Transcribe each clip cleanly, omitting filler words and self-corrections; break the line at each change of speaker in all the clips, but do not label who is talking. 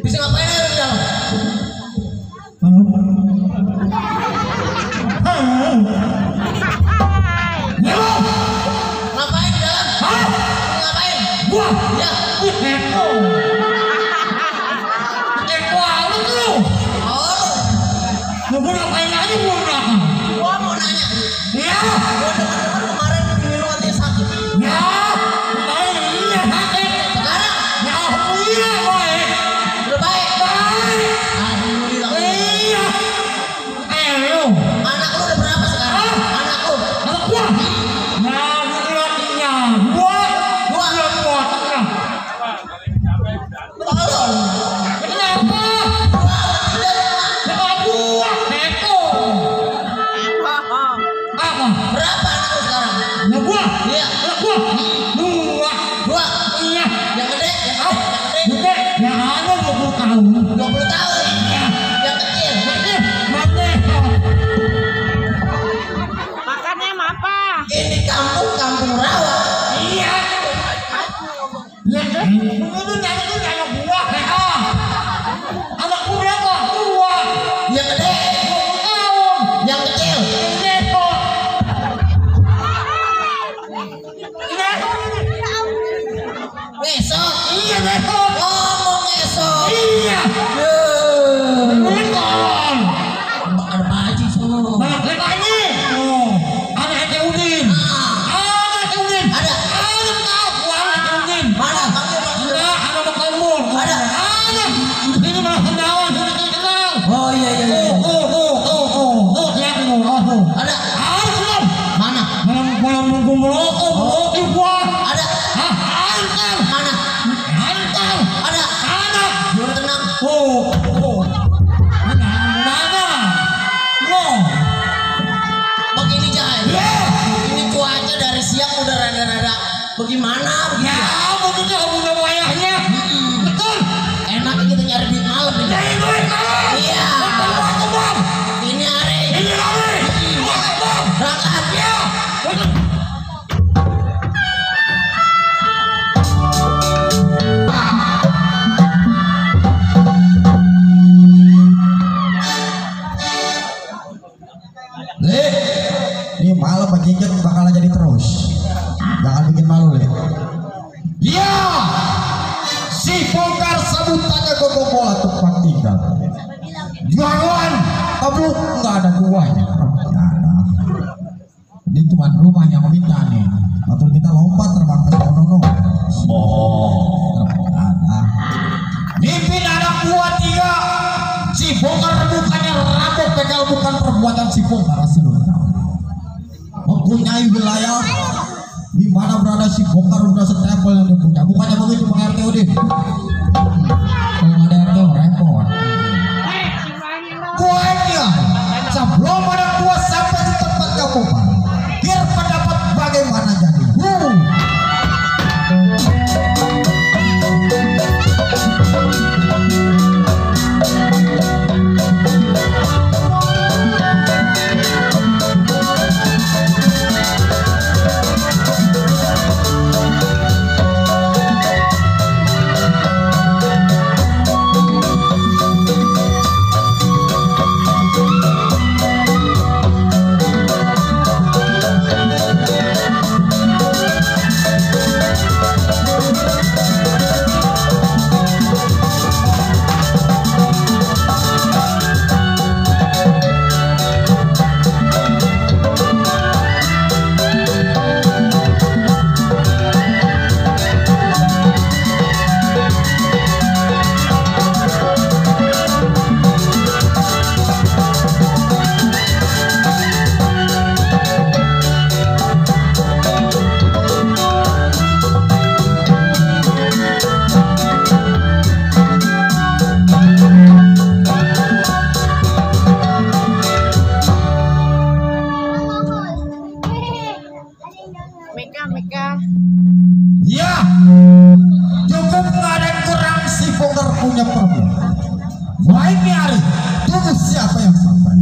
Bisa ngapain aja di dalam? Ngapain di dalam? Ngapain?
Wah,
Ya.
Eko. Eko awet lu.
Oh,
Lu ngapain aja gua nak?
gua mau nanya.
Ya.
Gua dengar kemarin bini lu katanya sakit.
Ya. Kemarin iya sakit.
Sekarang
Ya iya boy.
udah baik.
Baik.
Alhamdulillah.
Iya. Lu.
Anak lu udah berapa sekarang? Anak lu?
Anak gua. Nah, gitu artinya. Gua belum kuat.
Tolong.
Kenapa? Kenapa gua? Eko. Apa?
Berapa anak lu sekarang?
Nah gua.
Iya.
Anak gua. Dua.
Dua.
Iya.
Yang gede, yang gede.
Gede. Yang ada 20 tahun.
20 tahun.
Iya.
Yang kecil.
Mati.
Makannya sama apa?
Ini kampung rawa.
Iya. Ya kan? Itu nyari gua. Anak gua berapa? Dua.
Yang gede,
20 tahun.
yang kecil.
Neko.
Besok.
Iya Neko.
Ngomong esok.
Iya. Neko.
Bakar baji semua.
Banyak lagi. Oh, ada Eke Udin. Ada Eke Udin.
Ada.
Ada tahu. Ada Eke Udin.
Mana? Panggil.
Enggak, ada Bakal-Mul.
Ada.
Ada. Ini malah kenal, sudah kenal.
Oh iya iya iya.
Lihat lu.
Ada.
Ada belum?
Mana?
Malam nunggu melok, gua.
Ada.
Hah? Ada.
Mana?
Ada.
Ada.
Ada.
Jual tenang.
Mana? Loh.
Begini Jai.
Ya.
Ini cuaca dari siang udah rada-rada bagaimana?
Ya, begitu udah wayahnya. Betul.
Enaknya kita nyari duit malam nih.
Jadi duit malam.
Iya.
Bang.
Ini hari.
Ini lagi. Bang.
Berangkat.
Ya.
Le, ini malam penginjak bakalan jadi terus. Jangan bikin malu, Le. Ya, si bongkar sabutannya gogok bola tempat tinggal. Jualan, kamu nggak ada duanya. Nggak ada. Ini tuan rumah yang meminta nih. Atau kita lompat terbang ke sono. Ada. Mimpin anak buah 3. Si bongkar bukannya rampok begal, bukan perbuatan si bongkar seluruh. Mempunyai wilayah di mana berada si bongkar udah setempel yang dipunya. Bukannya begitu Bang RT Udin. Kalau ada RT repot. Kuatnya sebelum ada dua sampai di tempat kamu, biar pendapat bagaimana jadi.
Meka.
Ya, cukup nggak ada yang kurang si bongkar punya problem. Baik nih Ari, tunggu siapa yang sampai.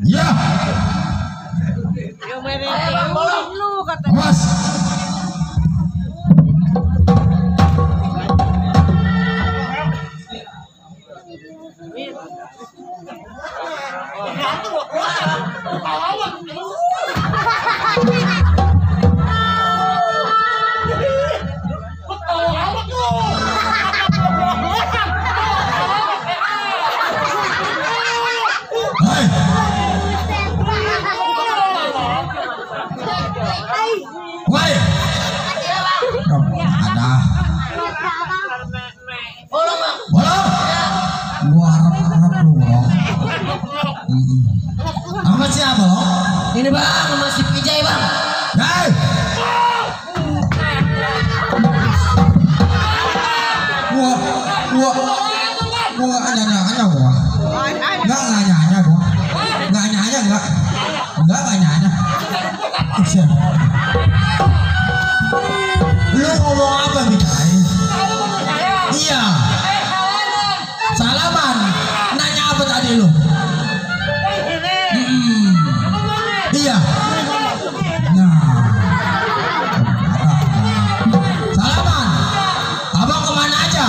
Ya,
Yo mereka lu kata.
awas. Woi, ada. Bolong. Gua harap lu bolong. Sama siapa lo?
Ini bang, masih Vijay bang.
Hei, gua nanya gua. Enggak nanya. Action. Lu ngomong apa Vijay? Iya. Salaman. Nanya apa tadi lu? Iya. Nah. Salaman. Abang kemana aja?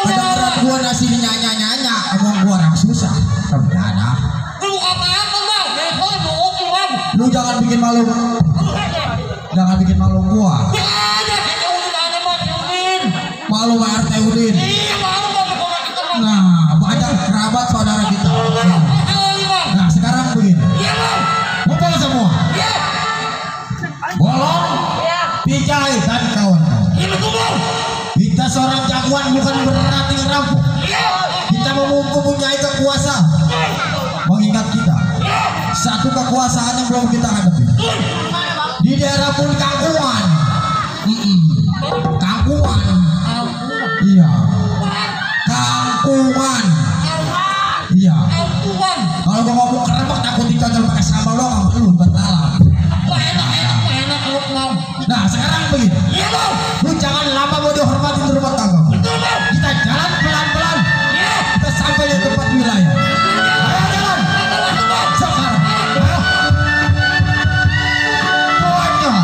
Ada gua nasi nyanyi. Abang gua orang susah. Ada. Lu jangan bikin malu. Jangan bikin malu gua. Malu Pak RT Udin. Nah, banyak kerabat saudara kita. Nah, sekarang begini. Ngumpul semua. Bolong, Vijay dan kawan-kawan. Kita seorang jagoan bukan berarti rampok. Kita mempunyai kekuasaan. Mengingat kita satu kekuasaan yang belum kita hadapi di daerah pun Kangkungan. Kangkungan. Iya. Kangkungan. Iya. Kalau gua ngomong keremek takut dicocol pakai sambal doang lu bentalang. Nah sekarang begini. Lu jangan lama mau dihormatin rumah tangga. Kita jalan pelan-pelan. Kita sampai di tempat wilayah. Ayo jalan. Sekarang. Bocor.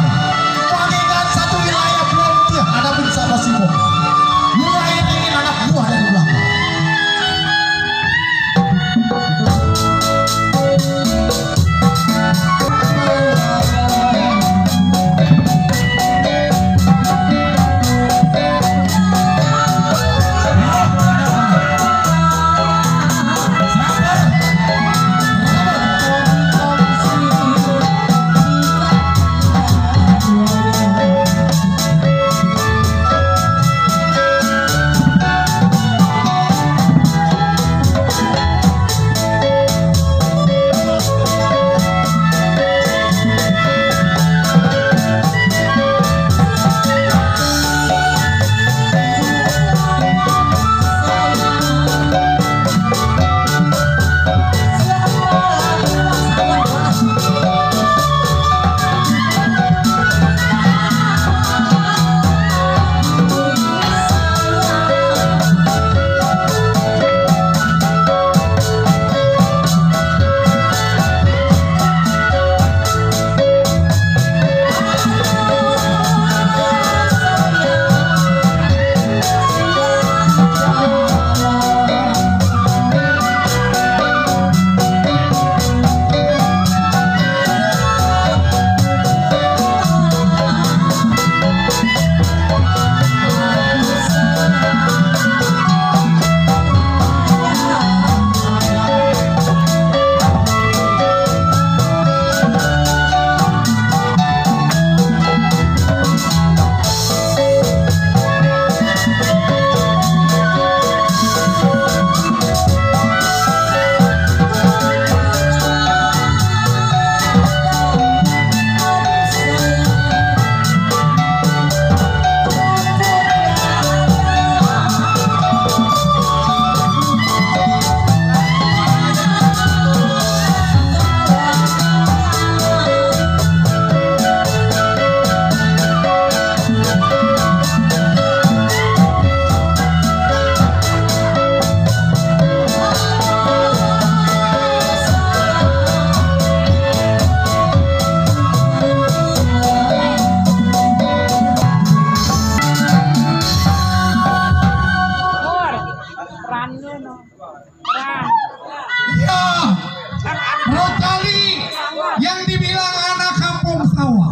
sawah.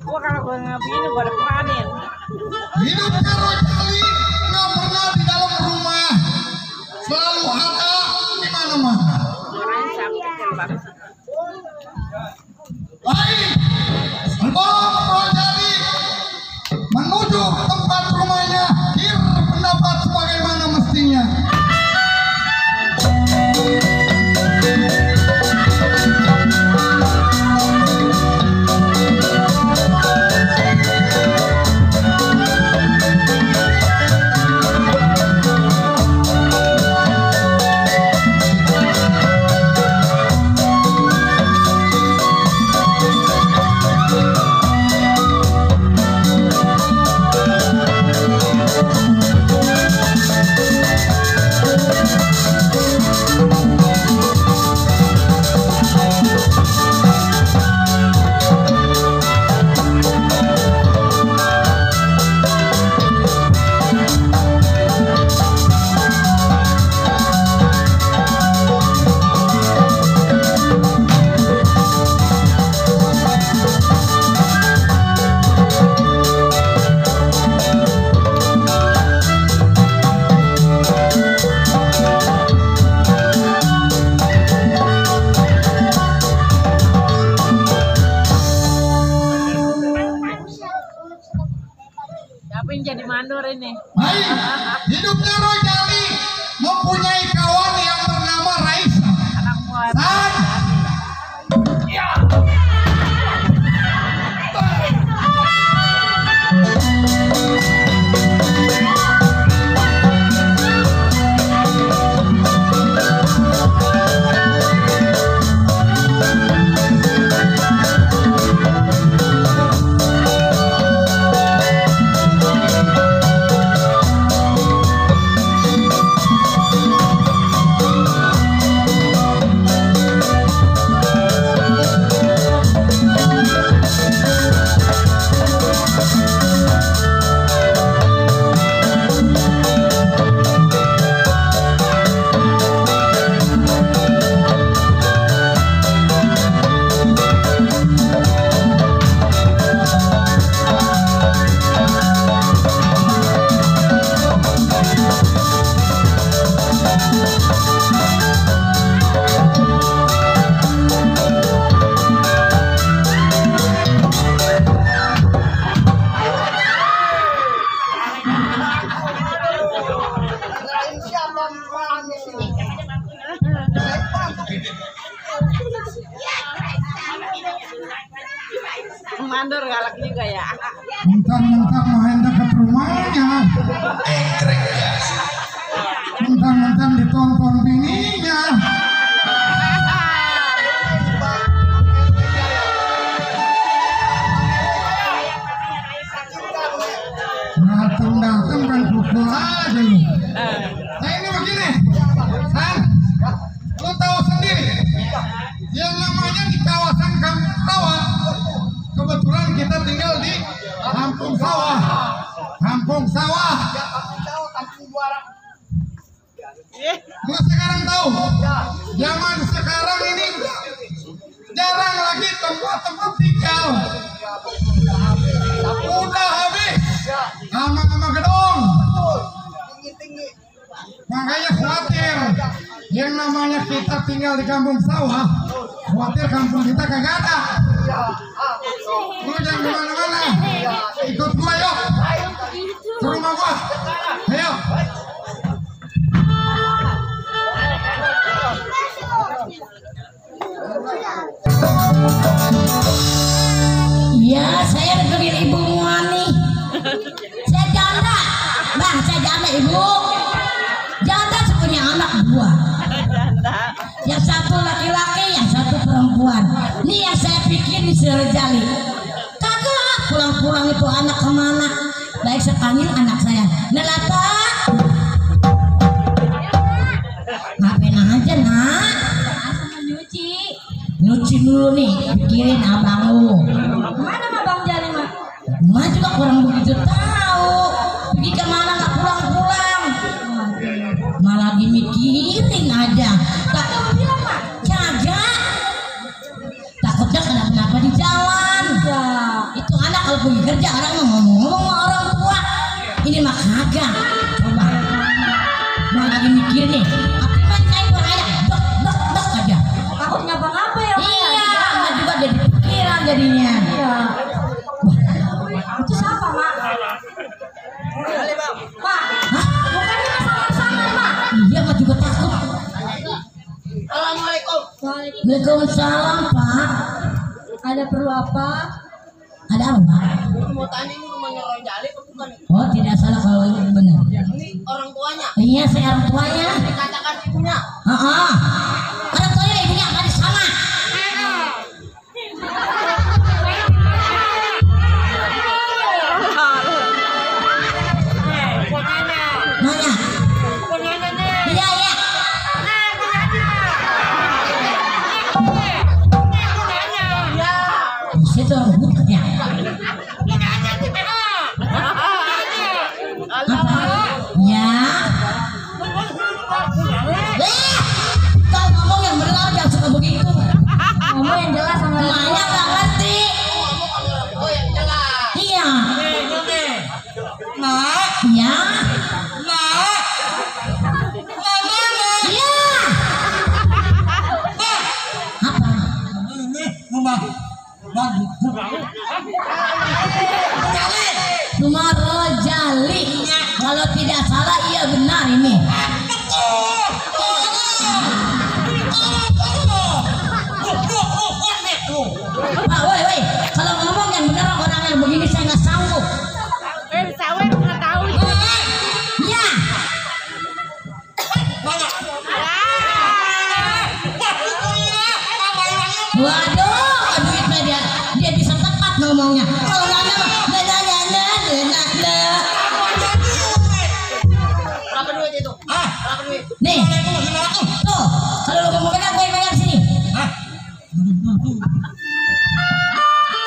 Gua kalau gua begini gua ada panen.
Hidupnya Rojali nggak pernah di dalam rumah, selalu ada di mana-mana.
Orang sampai terbang.
Baik, sebelum Rojali menuju tempat rumahnya, Kir pendapat sebagaimana mestinya.
Siapa yang jadi mandor ini?
Baik, hidupnya Rojali mempunyai kawan yang bernama Raisa.
Anak muat.
Dan
Mandor galak juga ya.
mentang-mentang mau hendak ke rumahnya,
Engkrek biasa.
mentang-mentang ditonton bininya. Datang-datang kan pukul aja lu. Nah ini begini, San, lu tahu sendiri, yang namanya di kawasan Kampung Sawah. Kebetulan kita tinggal di Kampung Sawah. Kampung Sawah. Lu sekarang tahu, zaman sekarang ini jarang lagi tempat-tempat tinggal. Udah habis sama gedung. Makanya khawatir yang namanya kita tinggal di Kampung Sawah, khawatir kampung kita kagak ada. Lu jangan kemana-mana, ikut gua yuk ke rumah gua. Ayo.
Iya, saya dengerin Ibu Muani. Saya janda, Bang, saya janda Ibu. Janda punya anak dua. Yang satu laki-laki, yang satu perempuan. Ini yang saya pikir di Rojali. Kagak, pulang-pulang itu anak kemana? Baik saya panggil anak saya. Nelata. Ngapain aja nak? Nyuci dulu nih, pikirin abang lu. Mana abang Jali mah? Mah juga kurang begitu tahu. Pergi kemana nggak pulang-pulang? Malah dimikirin aja. Tak bilang mah, kagak. Takutnya kenapa pergi kerja orang ngomong-ngomong sama orang tua. Ini mah kagak. Coba. Gua lagi mikir nih. Apa main kayak aja. Dok aja.
Takut ngapa-ngapa ya, Mak?
Iya, nggak juga jadi pikiran jadinya.
Iya. Itu siapa, Mak? Mak,
Hah?
bukannya sangar-sangar, Mak?
Iya, Mak juga takut.
Assalamualaikum.
Waalaikumsalam, Pak.
Ada perlu apa?
Ada apa, Pak?
Aku mau tanya ini rumahnya Roy Jali apa bukan?
Oh, tidak salah kalau ini benar.
Ini orang tuanya.
Iya, saya orang tuanya.
Dikatakan ibunya.
Heeh. Orang tuanya ibunya kan sama. Nanya. Iya, iya. Situ orang bukan ya. Apa? Ya. Kau ngomong yang benar, jangan suka begitu.
Ngomong yang jelas sama
Emaknya nggak ngerti.
Oh yang jelas.
Iya.
Nak,
Iya.
nak,
Iya. Apa?
ini rumah bagus.
Rumah Rojali. Kalau tidak salah, iya benar ini. Pak, woi, kalau ngomong yang benar orang yang begini saya nggak sanggup.
Sawer nggak tahu.
Iya. Waduh, duitnya dia bisa tepat ngomongnya. Kalau nanya mah
Berapa duit itu? Berapa duit?
nih, tuh, kalau lo ngomong pegang, gue pegang sini.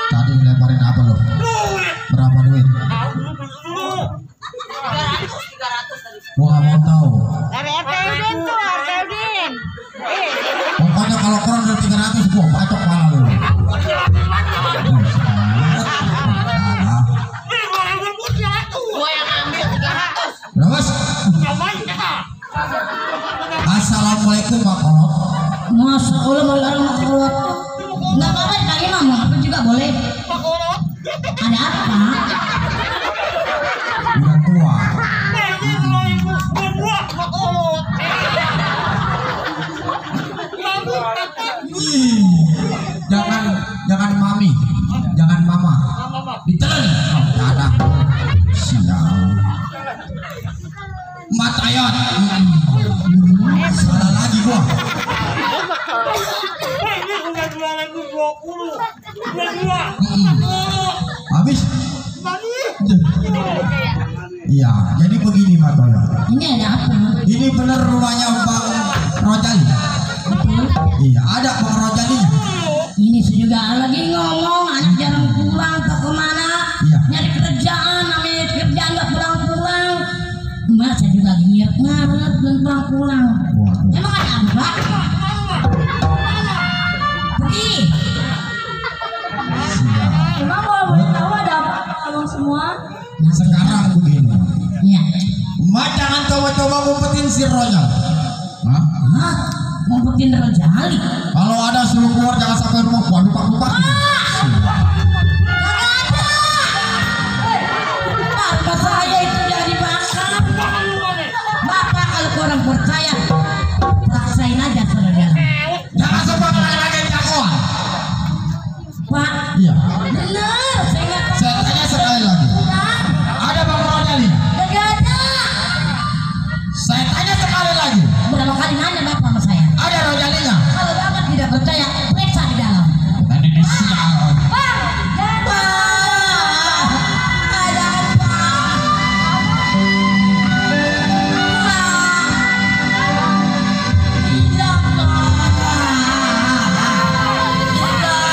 Tadi lemparin apa lo? Berapa duit?
300 tadi.
Gua nggak mau tahu.
Dari RT Udin tuh, RT Udin.
Pokoknya kalau kurang dari 300 gua bacok kepala lu.
Gua yang ambil 300.
Udah mas? Assalamualaikum Pak Kolot.
Masya Allah, orang mau keluar. Nggak apa-apa, kali mah mau apa juga boleh. Ada apa?
Udah tua. Ih, jangan mami, jangan mama. Ditelan. Ada. Sial. Matayot. Salah lagi gua. Habis. Iya, jadi begini Pak Toyo.
Ini ada apa?
Ini bener rumahnya Bang Rojali. Iya, ada Bang Rojali.
Ini saya juga lagi ngomong, anak jarang pulang, tak kemana?
Iya.
Nyari kerjaan, namanya kerjaan nggak pulang-pulang. Mbak, saya juga lagi ngaret belum pulang-pulang.
Waduh.
Emang ada apa? Pergi.
Sial.
Emang kalau boleh tahu ada apa, abang semua?
Sekarang begini.
Ya.
Mak jangan coba-coba ngumpetin si Rojal. Hah?
Hah? Ngumpetin Rojali?
Kalau ada suruh keluar jangan sampai rumah gua dupak-dupak.
Apa saya itu jadi bakar? Bapak kalau kurang percaya, paksain aja saudara.
Jangan sempat lagi jagoan.
Pak,
Iya.
benar, saya nggak tahu.
Saya tanya sekali lagi. Ada Bang Rojali?
Nggak ada.
Saya tanya sekali lagi.
Berapa kali nanya bapak sama saya?
Ada Rojalinya?
Kalau bapak tidak percaya, periksa di dalam.
Tadi di sial.
Pak, ada apa? Tidak, Pak. Tidak.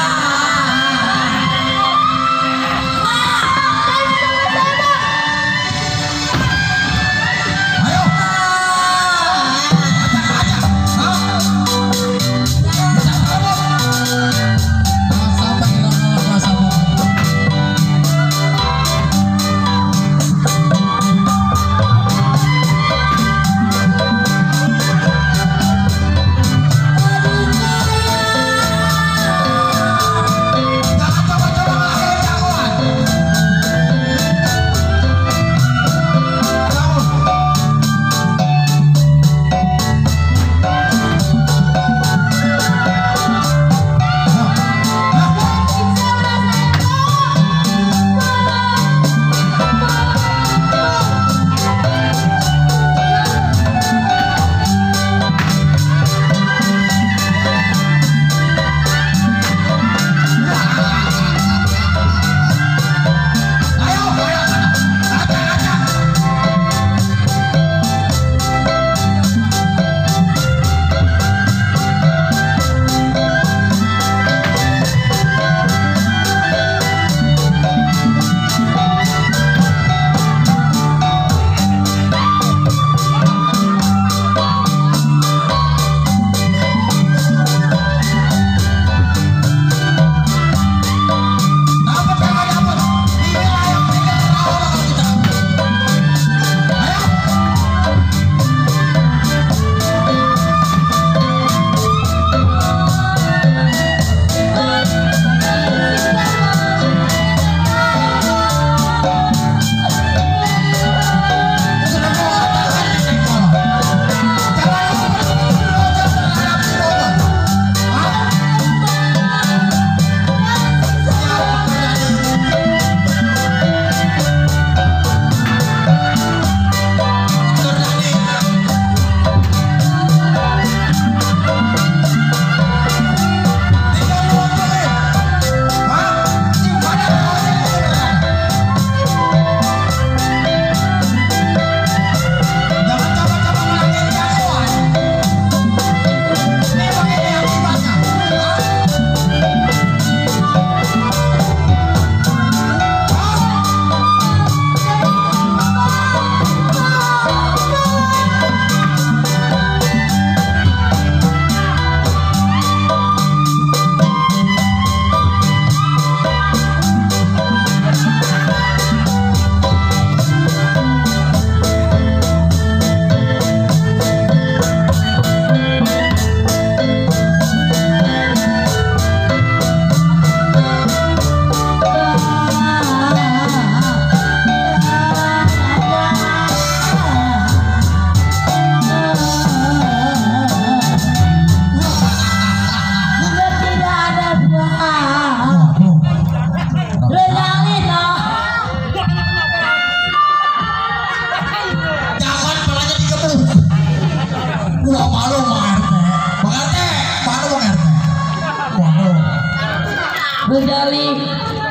Rojali.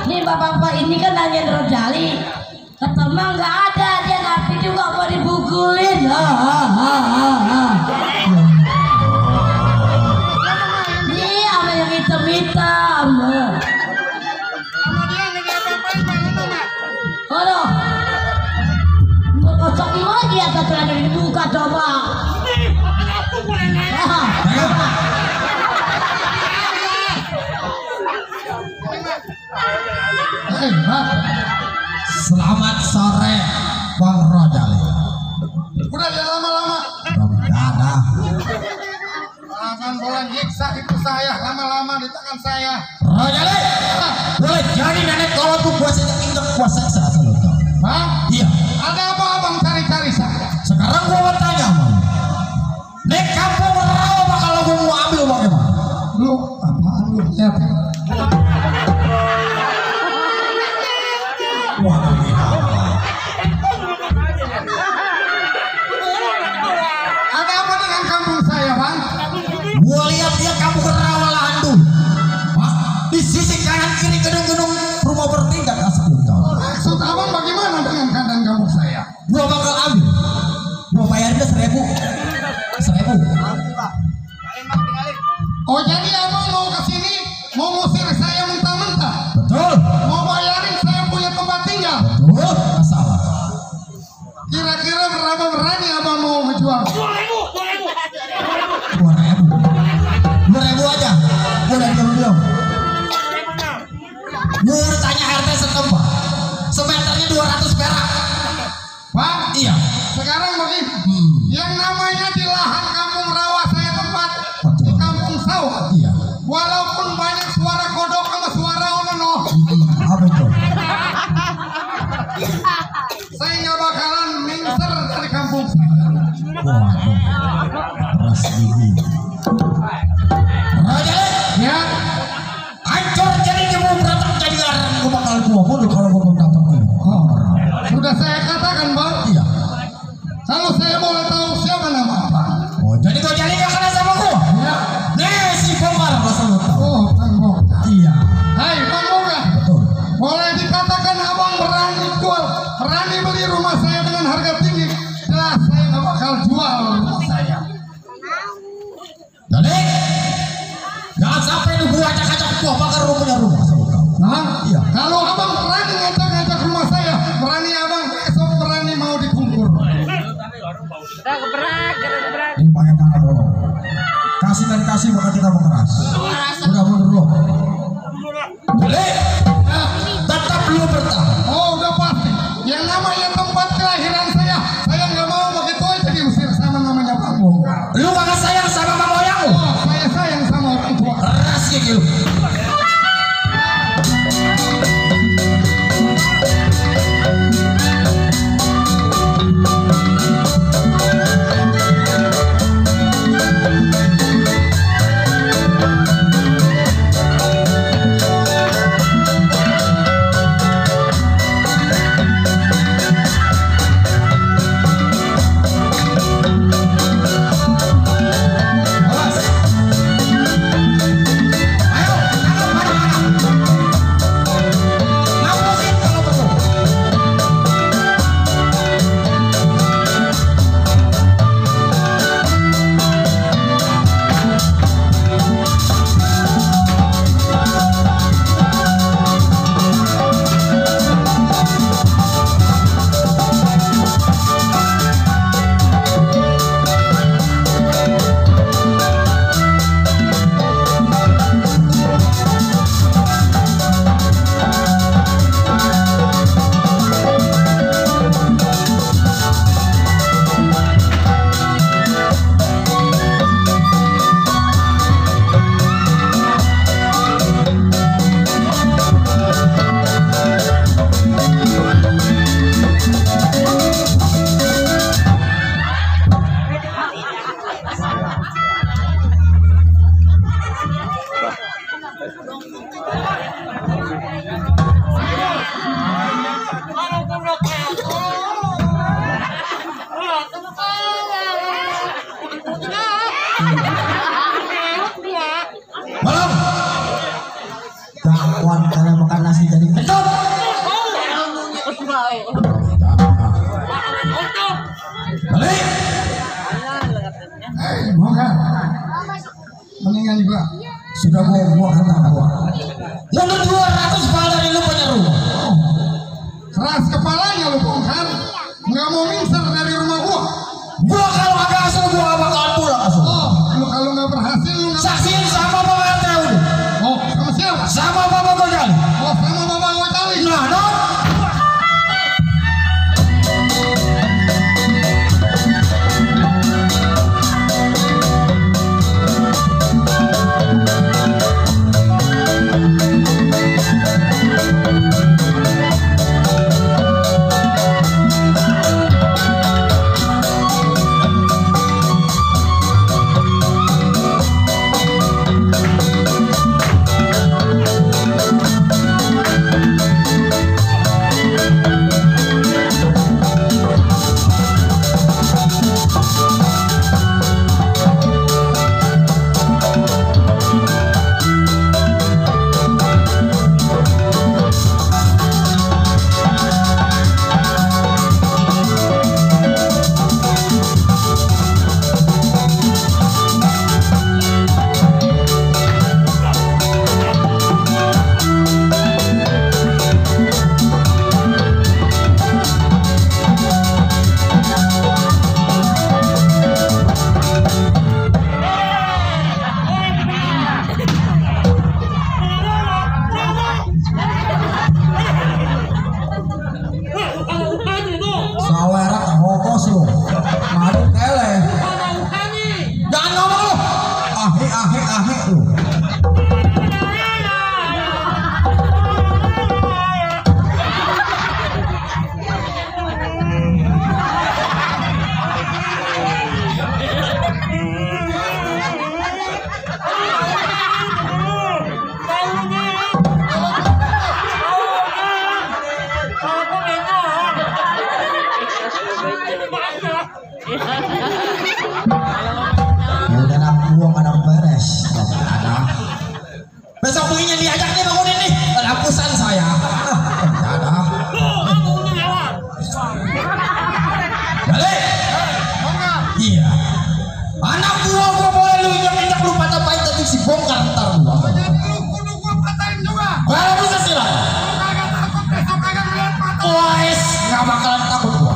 Nih bapak-bapak ini kan nanyain Rojali. Ketemu nggak ada, dia ngapi juga mau dipukulin. Nih sama yang hitam-hitam.
Sama dia nggak diapa-apain Bang ngomong Mak.
Aduh, kocokin lagi atau celana dibuka coba.
Selamat sore Bang Rojali.
Udah ya lama-lama.
Dadah.
Akan bola nyiksa itu saya lama-lama di tangan saya.
Rojali, boleh jadi nenek kalau tuh puasanya ingat puasa saya selalu tahu.
Bang,
Iya.
ada apa abang cari-cari saya?
Sekarang gua mau tanya sama lu. Nek kampung rawa bakal gua mau ambil bagaimana?
Lu apaan lu? Ya.
Wah, ini apa?
Ada apa dengan kampung saya, Bang?
Gua lihat dia kampung rawa lahan dulu. Hah? Di sisi kanan kiri gedung-gedung rumah bertingkat asal lu tahu.
Maksud abang bagaimana dengan kandang kampung saya?
Gua bakal ambil. Gua bayarnya 1.000. 1.000.
Oh jadi abang mau ke sini mau ngusir saya mentah-mentah?
Betul.
Mau bayarin saya punya tempat tinggal?
Betul. Masalah.
Kira-kira berapa berani abang mau ngejual?
2.000 aja. Gua udah diam-diam. Gua udah tanya RT setempat. Semeternya 200 perak.
Bang,
Iya.
sekarang begini. Yang namanya di lahan kampung rawa saya tempat di kampung sawah.
Iya.
Walaupun banyak suara kodok sama suara onono,
Apa itu?
saya nggak bakalan mingser dari kampung saya.
Waduh. Keras gigi. Rojali,
Ya,
hancur jadinya mau berantak jadi orang. Gua bakal gua bunuh kalau gua belum dapat ini.
oh, sudah saya katakan Bang.
Iya.
Kalau saya boleh tahu siapa nama abang?
Oh, jadi kau jadi gak kena sama gua?
Ya,
Nih si Pomar masa lu tahu?
oh Bang Boga.
Iya.
Hai Bang Boga,
Betul.
boleh dikatakan abang berani jual, berani beli rumah saya dengan harga tinggi. Jelas saya nggak bakal jual rumah saya.
Jadi jangan sampai lu gua ajak-ajak gua bakar lu punya rumah sama kau.
Nah,
Iya.
kalau abang berani ngajak-ngajak rumah saya, berani abang besok berani mau dikumpul.
Ini pakai tangan dulu. Kasih dan kasih maka kita mengeras. Udah mundur lu. Jadi tetap lu bertahan.
Oh, udah pasti. Yang namanya tempat kelahiran saya nggak mau begitu aja diusir sama namanya Bang Boga.
Lu kagak sayang sama mama moyangmu?
Oh, saya sayang sama orang tua.
Keras gigi lu. Awas. Ayo, tangkap mana-mana. Ngapusin kalau perlu. Malam. Dakwaan kalian udah gua kata gua. Mundur 200 kepala dari lu punya rumah.
Keras kepalanya lu bongkar. Nggak mau mingser dari rumah gua.
Gua kalau agak asal gua bakalan pulang asal.
Oh, lu kalau nggak berhasil lu nggak.
Saksiin sama Bapak RT udah.
Oh, sama siapa?
Sama Bapak Gojali.
Oh, sama Bapak Gojali.
Nah, dong. Udah nak buang kadang beres. Besok punya diajak nih bangunin nih. Lapusan saya. Ada. Balik. Iya. Anak gua boleh lu injak lu patah-patah tapi si bongkar ntar gua.
Jadi lu kudu gua patahin juga.
Kalau bisa silakan.
Lu kagak takut besok kagak ngeliat mata.
Wes, nggak bakalan takut gua.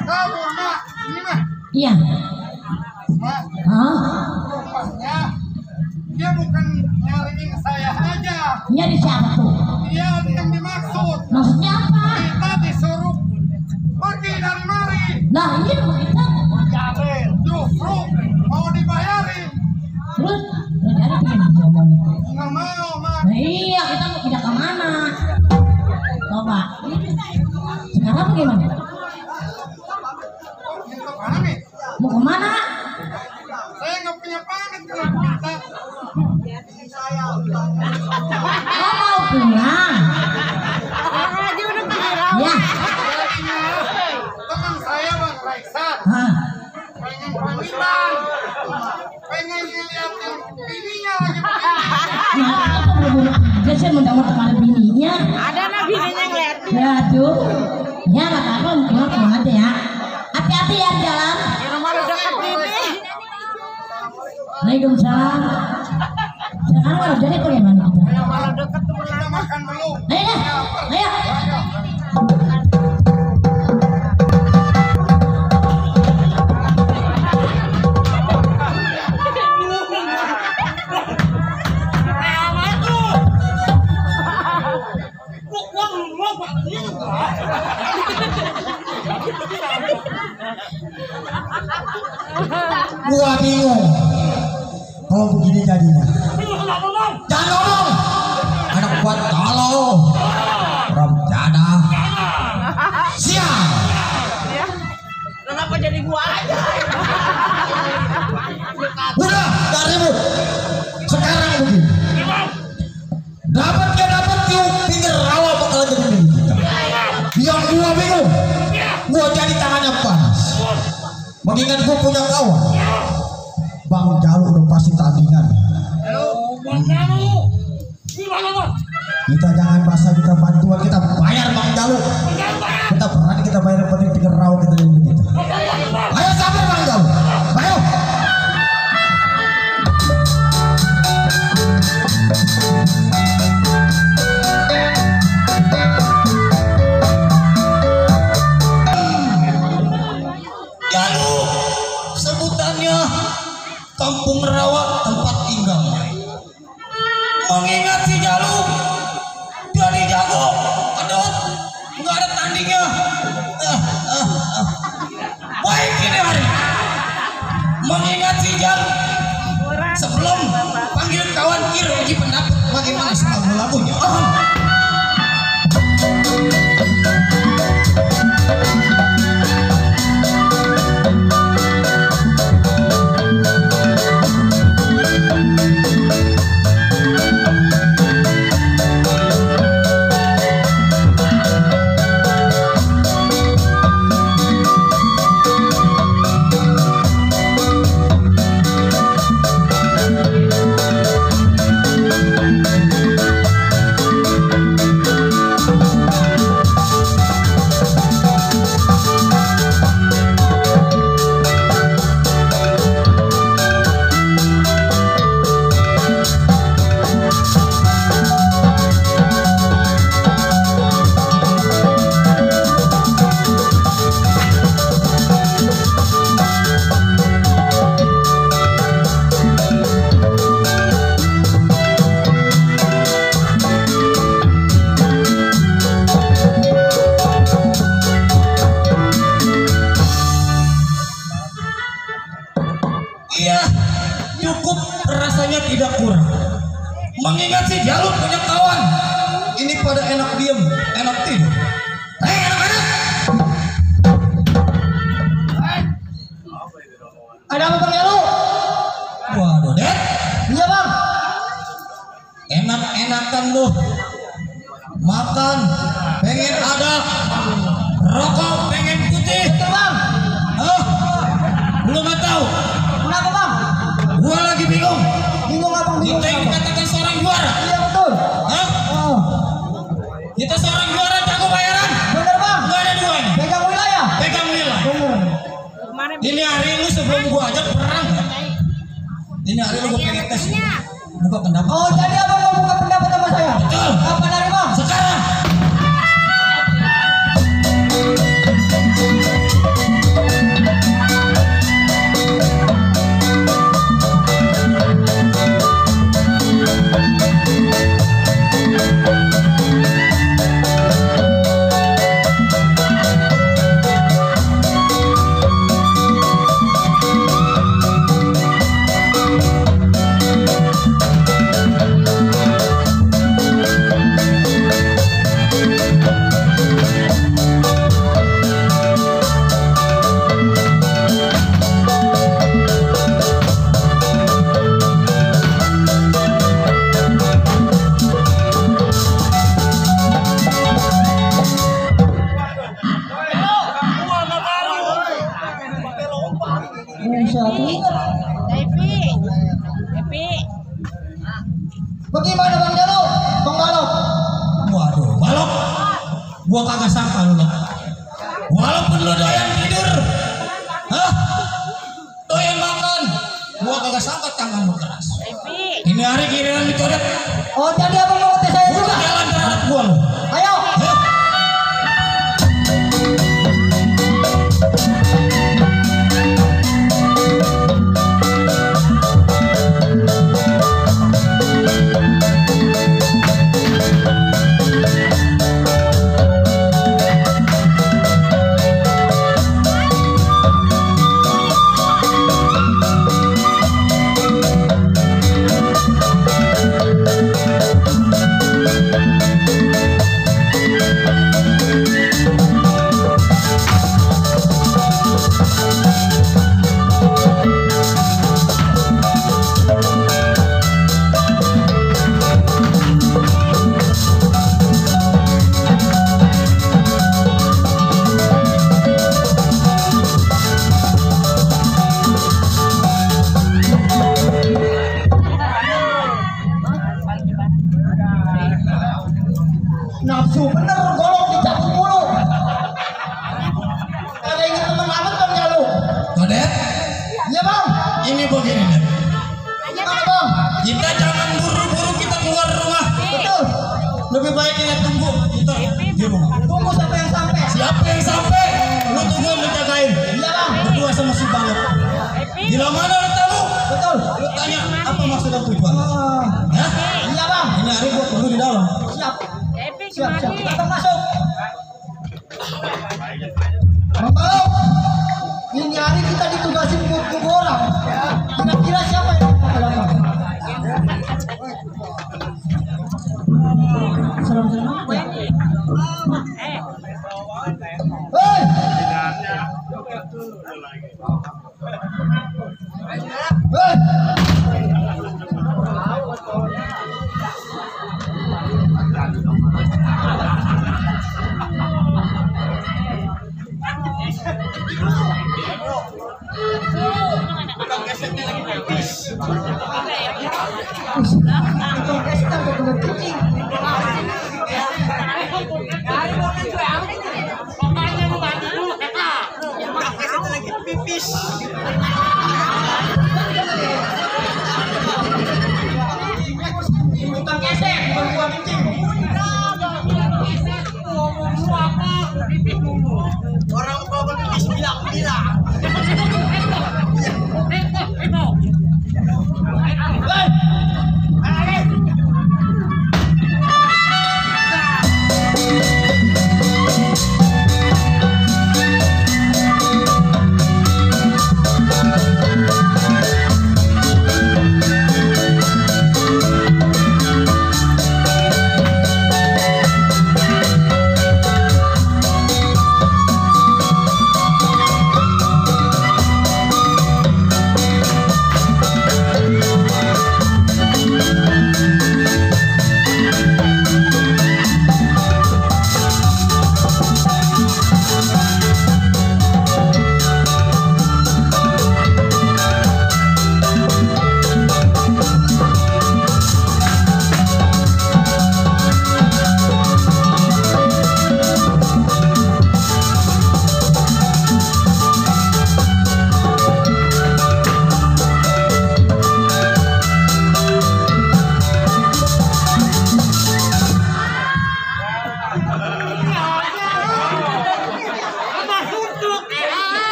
Kamu mak, ini mah.
Iya.
Mak,
Hah?
rupanya dia bukan nyariin saya aja.
Nyari siapa tuh?
Dia ada yang dimaksud.
Maksudnya apa?
Kita disuruh pergi dari mari.
Nah, ini rumah kita.
Justru mau dibayarin.
Terus, rencana pengen ngomong.
Nggak mau, mak.
Nah, iya, kita mau pindah kemana? Coba. Sekarang bagaimana?
Untuk pamit.
Mau kemana?
Saya nggak punya pamit kalau kita.
Oh, mau pulang?
Dia udah pulang.
Ya.
Jadinya teman saya Bang Raiksan
Hah?
pengen pamitan, pengen ngeliatin bininya lagi begini.
Nah, apa buru-buru aja sih mendapat kepala bininya?
Ada nabi yang ngeliat.
Ya, tuh. Ya nggak apa-apa, pulang aja ya. Hati-hati ya di jalan.
Rumah lu dekat ini.
Waalaikumsalam. Sekarang kalau jadi bagaimana kita?
Rumah lu dekat tuh lama.
Makan belum?
Ayo dah, ayo.
Gua bingung kalau begini jadinya. Jangan ngomong, anak buat kalau ram jadah siang.
Kenapa jadi gua aja?
Udah, gak ribut. Sekarang begini, dapat gak dapat yuk pinggir rawa bakal jadi milik kita. Yang gua bingung, gua jadi tangannya panas. Mengingat gua punya kawan, Bang Jalu udah pasti tandingan. Kita jangan bahasa kita bantuan, kita bayar Bang Jalu. Kita berani kita bayar penting pinggir rawa kita yang begitu. Ayo sabar Bang Jalu, ayo. Jalu sebutannya Kampung Rawa tempat tinggalnya. Mengingat si Jalu dari jago, kedot, nggak ada tandingnya. Baik ini hari. Mengingat si Jalu, sebelum panggil kawan kira uji pendapat bagaimana lagu-lagunya. Iya, cukup rasanya tidak kurang. Mengingat si Jalu punya kawan, ini pada enak diem, enak tidur. Hei anak-anak, ada apa Bang Jalu? Waduh Dek, iya Bang. Enak-enakan lu makan, pengen ada rokok, pengen putih. Betul Bang. Belum tahu. Kenapa Bang? Gua lagi bingung. Bingung apa? Kita yang dikatakan seorang juara. Iya betul. Hah? Oh. Kita seorang juara jago bayaran. Bener Bang. Gak ada duanya. Pegang wilayah. Pegang wilayah. Bener. Ini hari lu sebelum gua ajak perang. Ini hari lu gua pengen tes. Buka pendapat. Oh jadi abang mau buka pendapat sama saya? Betul. Kapan hari Bang? Sekarang. Bagaimana Bang Jalu? Bang Balok. Waduh, Balok. Gua kagak sangka lu loh. Walaupun lu doyan tidur, hah? Doyan makan, gua kagak sangka tangan lu keras. Ini hari giliran dicoret.
Oh, jadi apa mau tes saya
Gua
juga?
jalan terhadap gua lu.
Ayo.
Hah?
Nafsu bener golok dicabut mulu. Ada ingat teman lama kan ya lu?
Kodet,
Iya bang.
ini begini deh.
Gimana bang?
Kita jangan buru-buru kita keluar rumah.
Betul.
Lebih baik kita tunggu kita di rumah.
Tunggu sampai yang sampai.
Siapa yang sampai? Lu tunggu menjagain.
Iya bang.
Berdua sama si banget. Bila mana lu tahu?
Betul.
Lu tanya apa maksud dan tujuan? Hah?
Iya bang.
Ini hari gua tunggu di dalam.
Siap. Siap. Kita masuk. Bang Balok. Ini hari kita ditugasin buku orang. Kira-kira siapa yang mau ke belakang? Hei! Hei!
Orang kalau pipis bilang.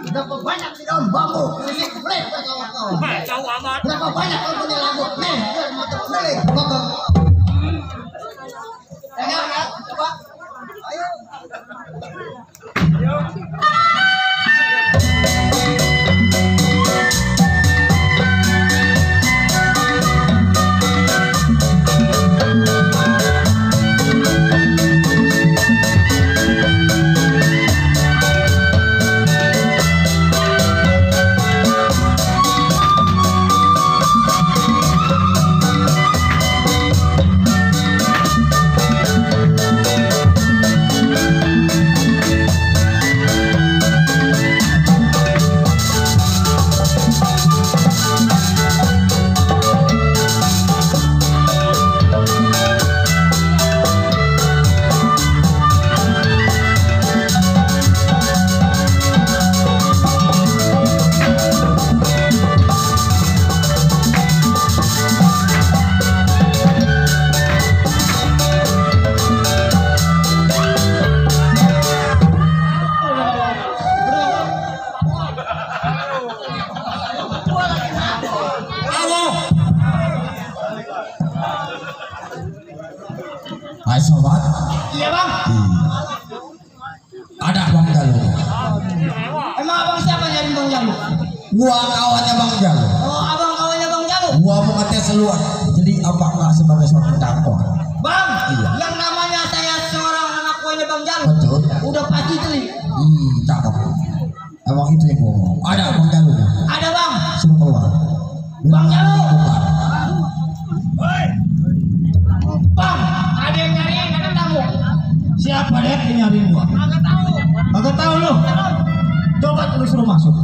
Berapa banyak di daun bambu? Sini boleh kawan-kawan. Berapa banyak kau punya rambut? Nih, biar mata kembali. Bambang. Tengok ya, coba. Ayo.
Hai sobat.
Iya bang.
Ada Bang Jalu.
Emang abang siapa nyari Bang Jalu?
Gua kawannya Bang Jalu.
Oh abang kawannya Bang Jalu.
Gua mau ngetes lu. Jadi apa nggak sebagai seorang pendakwa?
Bang,
Iya.
yang namanya saya seorang anak buahnya Bang Jalu.
Betul.
Udah pasti tuh.
Cakep. Emang itu yang gua mau. Ada Bang Jalu.
Ada bang.
Suruh keluar.
Bang Jalu.
Bukan.
Bang, ada yang nyariin, ada tamu.
Siapa deh yang nyariin gua?
Agak tahu.
Kagak tahu lu. Coba terus suruh masuk.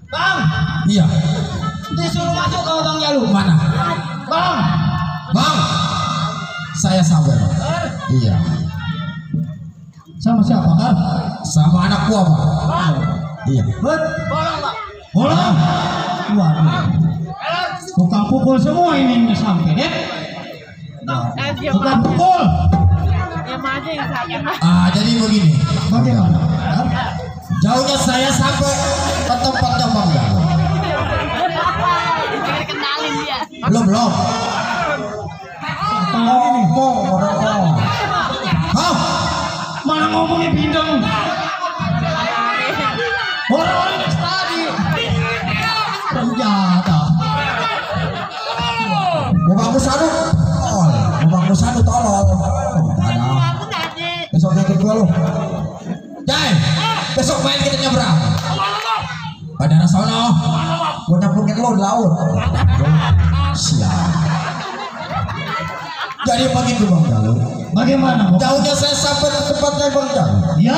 Bang,
Iya.
disuruh masuk ke Bang Jalu.
Mana?
Bang,
Bang. Saya sabar. Iya.
Sama siapa kan?
Sama anak gua, Bang. Iya.
Bet.
bolong bang.
Bola. Waduh. Tukang pukul semua ini sampai deh. Tukang pukul.
Jadi begini.
Bagaimana?
Jauhnya saya sampai ke tempatnya Bang Jalu. Belum. Ngomong. Hah?
Mana ngomongnya bindeng? Orang-orang yang tadi senjata.
Bang Musadu. Bang Musadu tolol. Besok ikut gua lu. Jai, besok main kita nyebrang. Pada sono. Gua nyemplungin lu di laut. Siap. Jadi begitu Bang Jalu.
Bagaimana?
Jauhnya saya sampai ke tempatnya Bang Jalu.
Ya,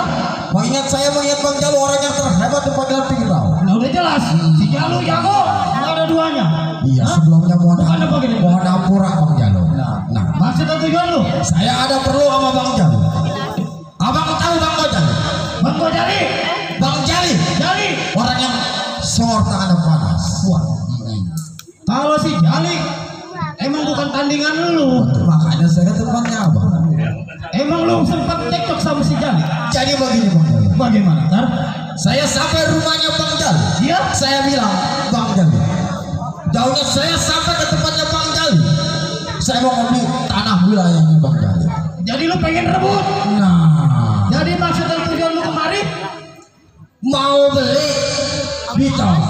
Mengingat saya mengingat Bang Jalu orang yang terhebat di panggilan Pingrau.
nah udah jelas. Si Jalu jago, nggak ada duanya.
Iya,
Hah?
sebelumnya
Bukan apa gini?
mohon ampura Bang Jalu. Nah,
Maksud dan tujuan lu?
saya ada perlu sama Bang Jalu. Abang tahu Bang Jalu?
Bang Gojali,
Bang Jali,
Jali.
orang yang sor tangan panas. Wah,
Kalau si Jali, emang bukan tandingan lu.
makanya saya ke tempatnya Abang.
Emang lu sempat cekcok sama si Jali?
Jadi begini Bang Jalu.
Bagaimana? Tar?
Saya sampai rumahnya Bang Jalu.
Dia?
Saya bilang, Bang Jalu. Jauhnya saya sampai ke tempatnya Bang Jalu. Saya mau ngambil tanah wilayahnya Bang Jalu.
Jadi lu pengen rebut?
Nah,
Jadi maksud dan tujuan lu kemari?
mau beli ditolak.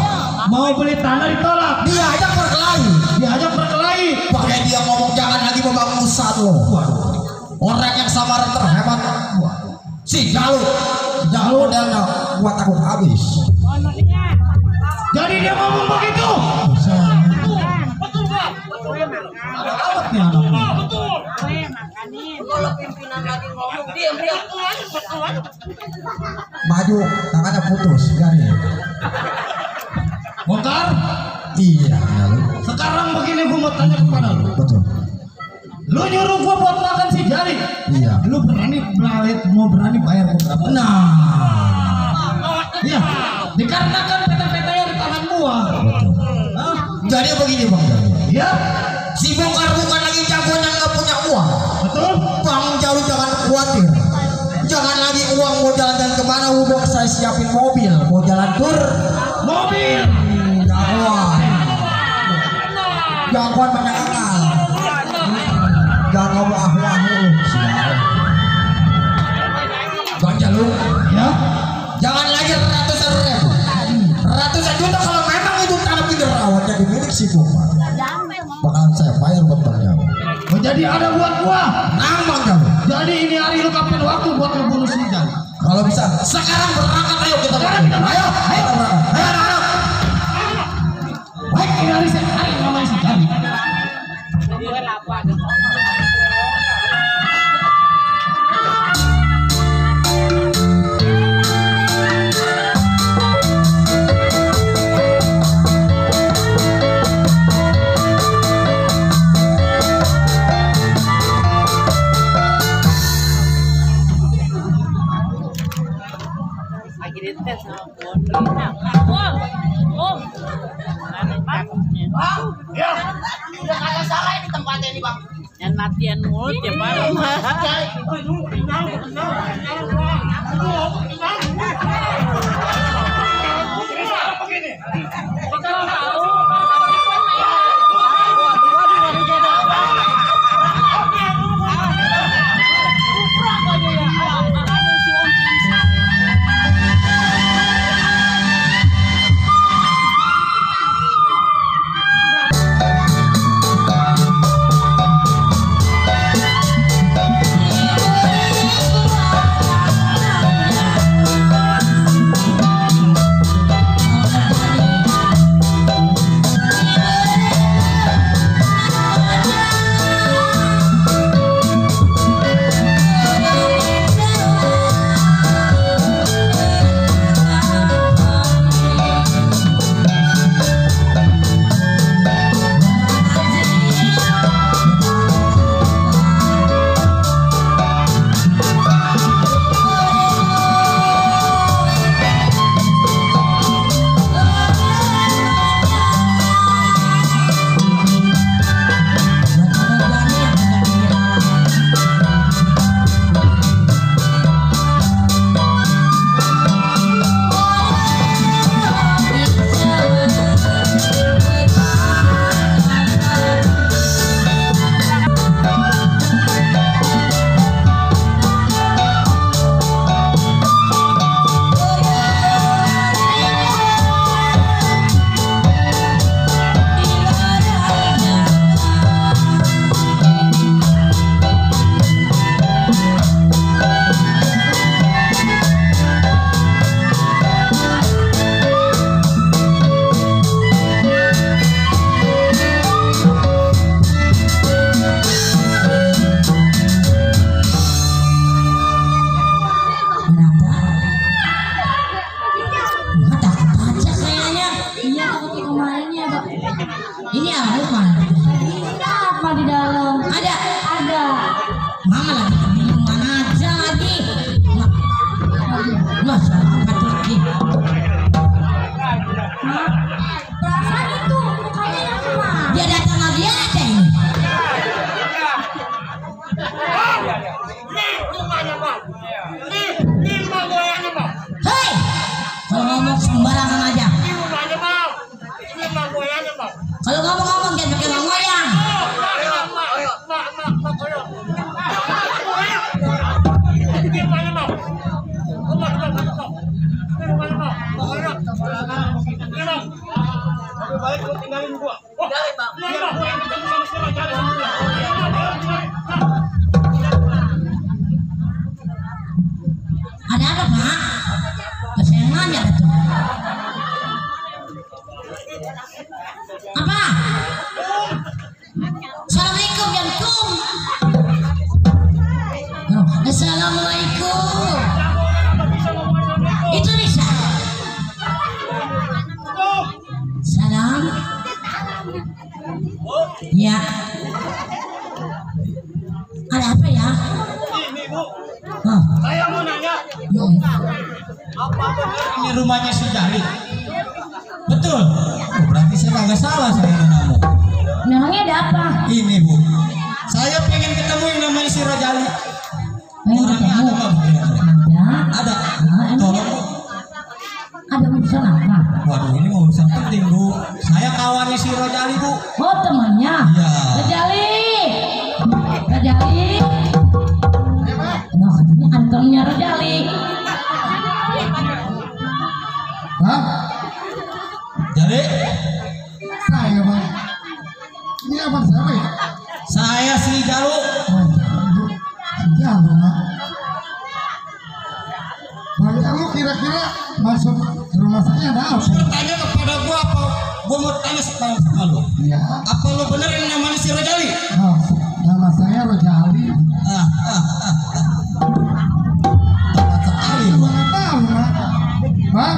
Mau beli tanah ditolak?
Dia aja berkelahi.
Diajak berkelahi.
Pakai dia ngomong jangan lagi membangun lo. Orang yang samaran terhebat. Si Jalu. Jalu dan gua takut habis.
Jadi dia ngomong begitu? Awet nih anaknya.
Kalau pimpinan lagi ngomong, diam.
Maju, tangannya putus. Garing.
Bongkar.
Iya, Jalu.
Sekarang begini gua mau tanya kepada lu.
Betul.
Lu nyuruh gua buat makan si Jali.
Iya.
Lu mau berani bayar gua berapa?
Nah,
Iya. Dikarenakan PT-PT-nya di tangan gua.
betul.
Hah?
Jadi begini Bang Jalu.
Iya.
Si Bongkar bukan lagi jagoan yang nggak punya uang.
Betul.
Bang Jalu jangan khawatir. Jangan lagi uang mau jalan-jalan kemana, udah saya siapin mobil. Mau jalan tur,
Mobil.
jagoan. Jagoan banyak akal. Jangan ngomong ahu-ahu. Bang Jalu,
Ya.
jangan lagi ratusan ribu. Ratusan juta kalau memang itu tanah Pinggrawat jadi milik si Bongkar. Bakalan saya bayar buat Bang Jalu.
Oh, jadi ada buat gua.
Nah Bang Jalu,
Jadi ini hari lu kapan waktu buat ngebunuh si Jali?
kalau bisa sekarang berangkat ayo kita
Sekarang kita
berangkat. Ayo berangkat. Ayo anak-anak.
Baik, ini hari namanya si Jali.
Udah kagak salah ini tempatnya ini bang.
Yang latihan mulut ya bang.
Apa di dalam?
Ada.
Ada.
Mama lagi bingung mana aja lagi. Masa angkat lagi.
Perasaan itu mukanya yang sama.
Dia datang lagi ada ini. Hei, kalau ngomong sembarangan aja. Kalau ngomong-ngomong jangan pakai ngoyang. Ada apa, Pak? Saya nanya tuh. Apa? Assalamualaikum dan kum. Oh, assalamualaikum. Itu bisa. Salam. Ya. Ada apa ya?
Ini Bu,
Oh.
saya mau nanya.
Apa benar ini rumahnya si Jali? Betul. Oh, berarti saya nggak salah saya namamu.
Memangnya ada apa?
Ini Bu, saya pengen ketemu yang namanya si Rojali.
Pengen
Orangnya
ketemu?
ada nggak Bu? kira-kira?
Ada.
Ada.
emangnya
Tolong Bu.
ada urusan apa?
Waduh, ini mau urusan penting Bu. Saya kawannya si Rojali Bu.
Oh, temannya.
Iya.
Rajali. Rajali. Nah, katanya antemnya Rajali.
Hah?
Jadi
Saya bang. Ini abang siapa ya?
saya si Jalu.
Oh, Jalu bang. Bang Jalu kira-kira masuk ke rumah saya ada apa?
Bertanya kepada gua apa? Gua mau tanya sekarang sama lu.
Ya.
Apa lu bener yang namanya si Rojali?
Oh, nama saya Rojali.
Tepat sekali lu.
Bang tahu bang. Bang.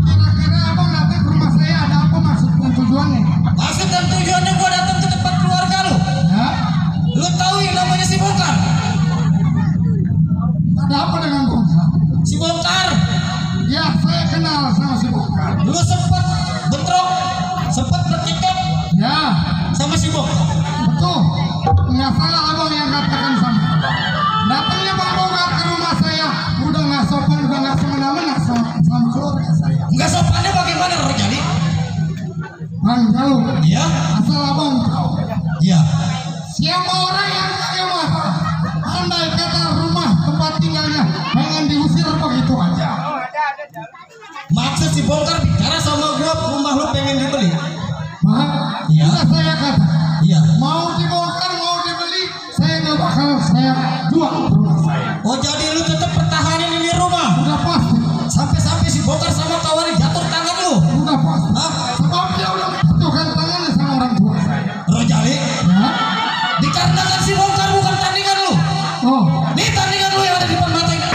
Kira-kira abang datang ke rumah saya ada apa maksud dan tujuannya?
Maksud dan tujuannya gua datang ke tempat keluarga lu.
Ya.
Lu tahu yang namanya si Bongkar?
Ada apa dengan Bongkar?
Si Bongkar,
Ya, saya kenal sama si Bongkar.
lu sempet bentrok, sempet bertikai
Ya,
sama si Bongkar.
betul. Nggak salah abang yang katakan sama abang. Datangnya Bang Bongkar ke rumah saya, udah nggak sopan, udah nggak semena-mena sama keluarga saya.
Enggak sopannya bagaimana Rojali?
Bang Jalu,
Iya,
asal abang tahu.
iya.
Siapa orang yang saya marah? Andai kata rumah tempat tinggalnya pengen diusir begitu aja.
Maksud si Bongkar bicara sama gua rumah lu pengen dibeli.
Bang,
Iya.
sudah saya kata,
Iya.
mau dibongkar, mau dibeli, saya nggak bakal saya jual rumah saya.
Oh jadi lu tetap pertahanin ini rumah
Udah pasti,
sampai-sampai si Bongkar sama kawannya jatuh tangan lu.
udah pasti.
Hah?
Sebab dia udah menjatuhkan tangannya sama orang tua saya.
Rojali,
Ya,
dikarenakan si Bongkar bukan tandingan lu.
oh,
Ini tandingan lu yang ada di depan mata ini.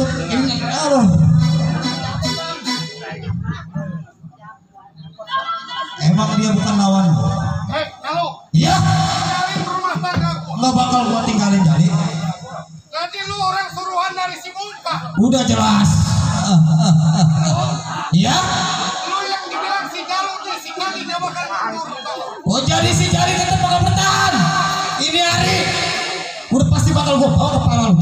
untuk ini. Aduh. Emang dia bukan lawan gua.
Kalau
Iya.
tinggalin rumah tangga gua.
Nggak bakal gua tinggalin Jali.
Jadi lu orang suruhan dari si Muka.
Udah jelas. Iya.
Lu yang dibilang si Jalu dia si Kali dia bakal mundur.
Oh jadi si Jali tetap bakal bertahan. Ini hari udah pasti bakal gua bawa kepala lu.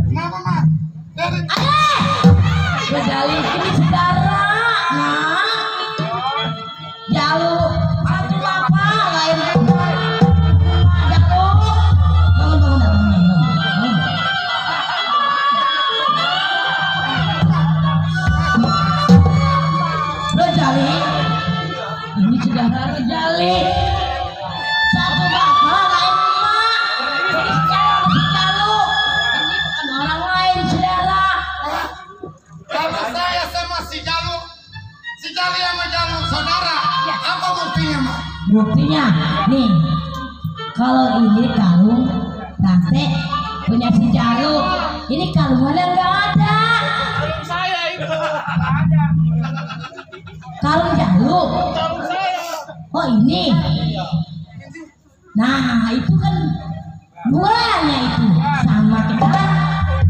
Kenapa mah? Dari
Jali ini saudara, nah, Jalu satu apa lain Jalu, bangun. Lo Jali, ini saudara lo Jali, satu apa lain emak, jadi Jalu, ini bukan orang lain saudara.
kalau saya sama si Jalu, si Jali sama Jalu saudara, apa buktinya mah?
Buktinya nih, kalau ini kalung tante punya si Jalu, ini kalungnya nggak ada.
Kalung saya itu.
Kalung Jalu.
Kalung saya.
Oh ini. Nah itu kan duanya itu sama kita.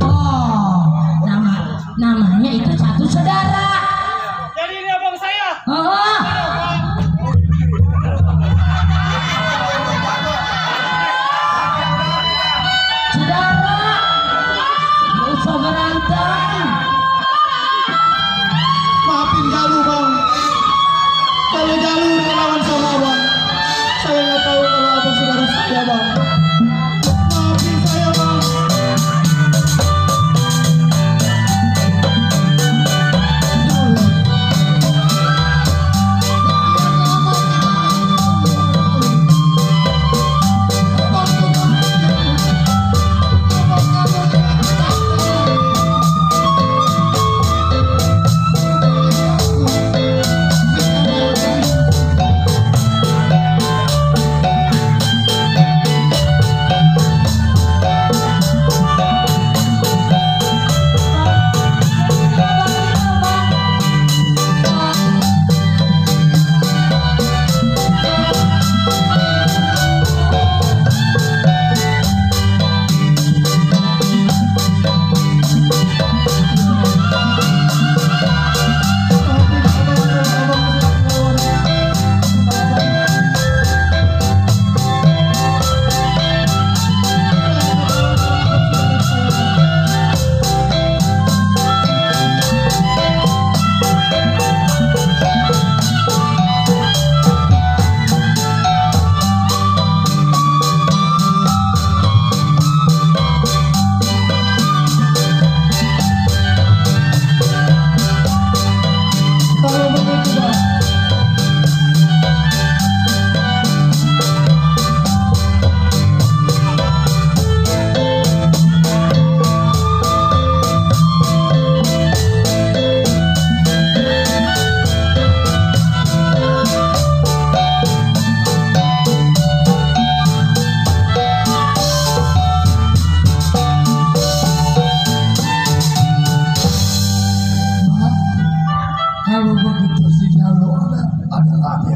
Oh namanya itu satu saudara.
Jadi ini abang saya.
Oh. Saudara, nggak usah berantem.
Maafin Jalu bang. Kalau Jalu melawan sama abang, saya nggak tahu kalau abang saudara saya bang. Maafin saya bang.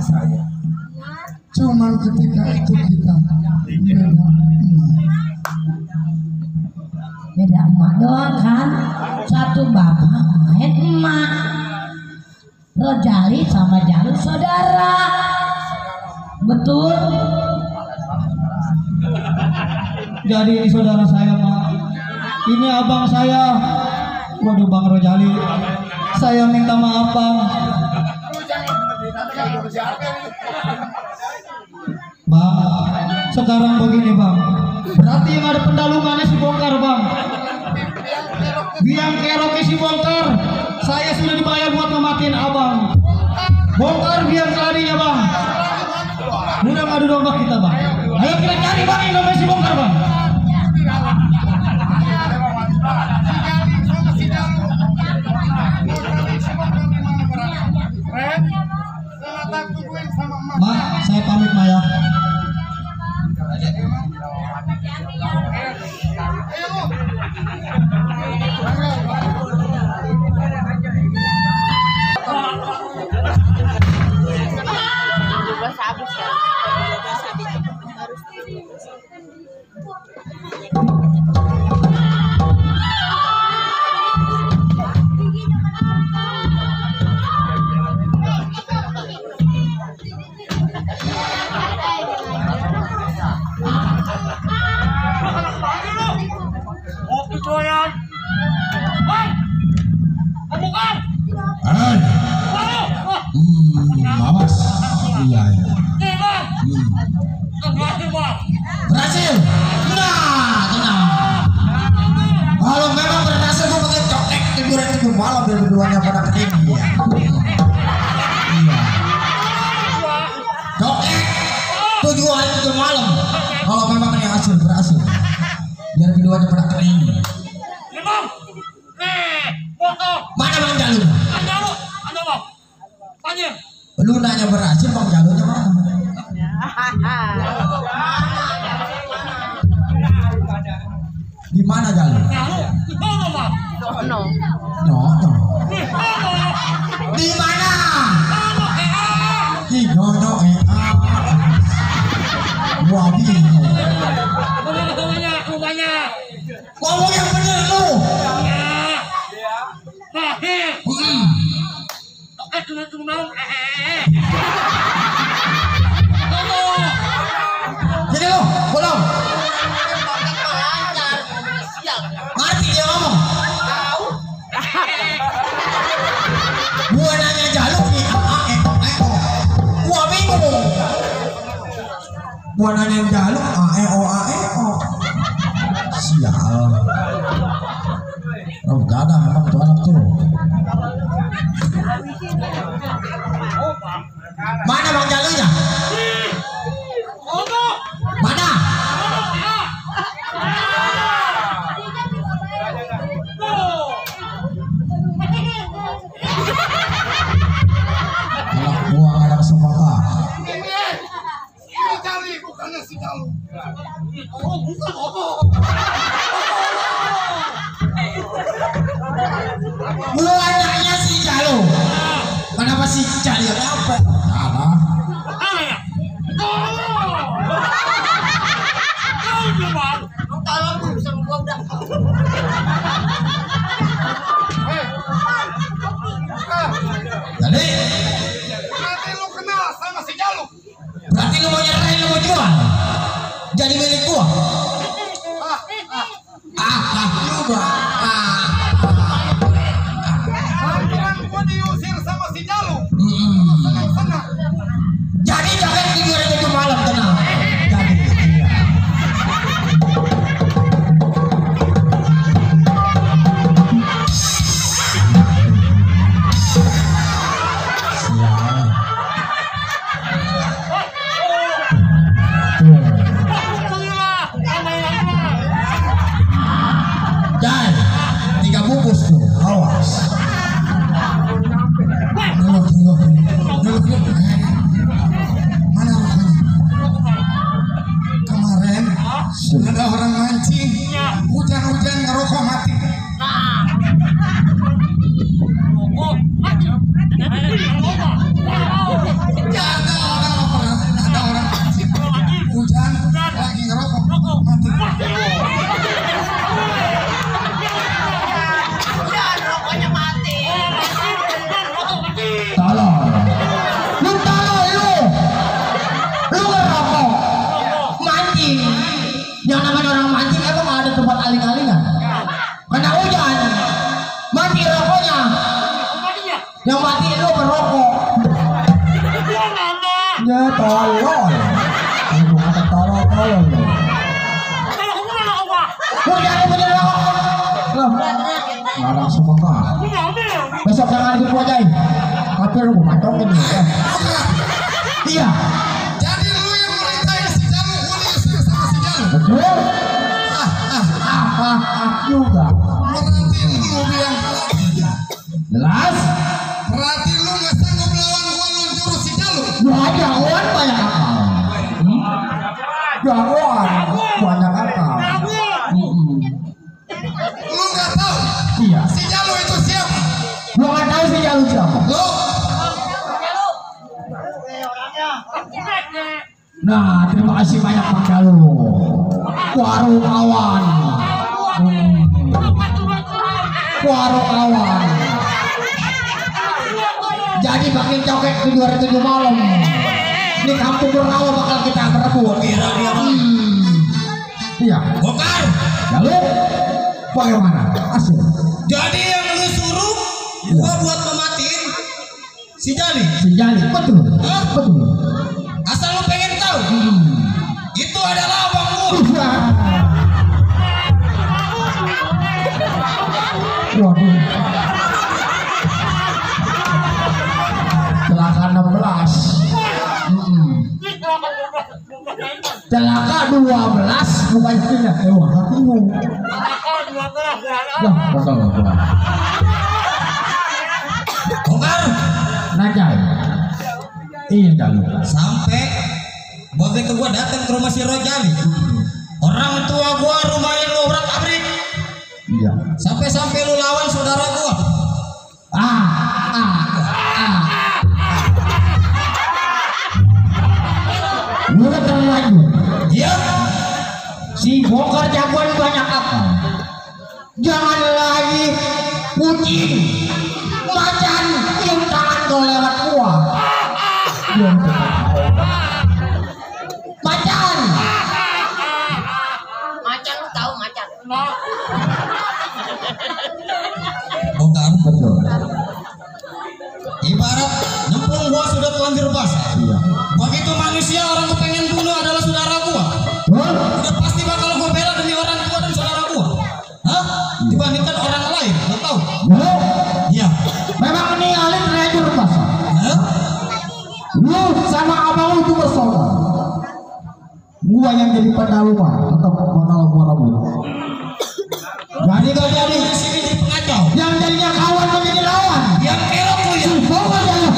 saya. Cuman ketika itu kita
beda emak doang kan, satu bapak main emak. Rojali sama Jalu saudara, betul.
Jadi ini saudara saya Mak, ini abang saya. Waduh Bang Rojali, saya minta maaf Bang. Bang, sekarang begini Bang, berarti yang ada pendalungannya si bongkar Bang. Biang keroknya si bongkar, saya sudah dibayar buat mematiin abang. Bongkar biang keladinya Bang. Udah ngadu domba kita Bang. Ayo kita cari Bang yang namanya si bongkar Bang. Mak, saya pamit Mak ya.
Habis kan?
Awas. Iya. Berhasil. Nah, tenang. Kalau memang berhasil gue pakai cokek tiduran itu malam biar berduanya pada ketinggi ya. Iya. Cokek 7 hari 7 malam. Kalau memang ini berhasil biar berduanya pada ketinggi. Mana Bang Jalu? Lu nanya berhasil Bang Jalunya mana? Di mana Jalu?
No.
Di mana? Di Nono Gua bingung. Ngomong yang bener lu. Jadi lo, bolong. Mati dia ngomong. Gua nanya Jalu nih, gua bingung. Gua nanya Jalu, sial. Oh, gak ada memang tuh anak tuh. Mana Bang Jalunya? Mana? Anak buah anak semangka.
Ini Jali bukannya si Jalu. Oh, bukan
Buahnya si Jalu. Kenapa si Jali apa? Ada. Jadi
berarti lu kenal sama si Jalu.
berarti lu mau nyerahin, lu mau jual jadi milik gua. Juga.
Bilang gua diusir sama si Jalu. Senang-senang.
Yang mati itu merokok. Ya tolol. Ibu kata tolol. Jangan bener larang semua. Besok jangan ikut wajah. Tapi lu patokin ya. Iya.
Jadi lu yang merintai si Jalu, gua nih sama si Jalu.
Betul. Juga.
Perhatiin lu biang.
Jelas.
Perhatiin lu nggak sanggup melawan gua, lu jurus si Jalu.
Jagoan banyak akal. Jagoan banyak akal.
Lu nggak tahu
Iya.
si Jalu itu siapa?
Gua nggak tahu sih Jalu siapa.
Lu
Nah, terima kasih banyak Bang Jalu. Warung awan. Warung awan. Jadi makin cokek di 27 malam. Di kampung Berawa bakal kita berebut.
Kira dia
Iya.
Bokar.
Jalu, bagaimana? Asli.
Jadi yang lu suruh gua buat mematiin si Jali.
Si Jali, betul.
Hah?
Betul.
Asal lu pengen tahu, itu adalah abang gua.
Waduh. Celaka 16. Celaka 12 bukan tidak wah hatimu. Lah, betul.
Bokar.
Najai. Iya Jalu.
Sampai begitu gua datang ke rumah si Rojali, orang tua gua rumahnya lu obrak-abrik.
Iya.
Sampai lu lawan saudara gua.
Udah terlanjur.
Iya.
Si Bokar jagoan banyak akal. Jangan lagi kucing, macan, cium tangan kau lewat gua. Macan.
Macan lu tahu macan.
Bokar.
Betul.
Ibarat nyemplung gua sudah telanjur basah.
Iya.
Begitu manusia orang gua pengen bunuh adalah saudara gua. Udah pasti bakal gua bela demi orang tua dan saudara gua. Hah? Dibandingkan orang lain, lo tahu? Iya.
Memang ninggalin terlanjur basah.
Hah?
Lu sama abang lu itu bersaudara. Gua yang jadi pendaluma tetap bakal gua rebut. Jadi gak jadi.
Di sini jadi pengacau.
Yang jadinya kawan menjadi lawan.
Yang kerok lu ya.
Bokar Jalu.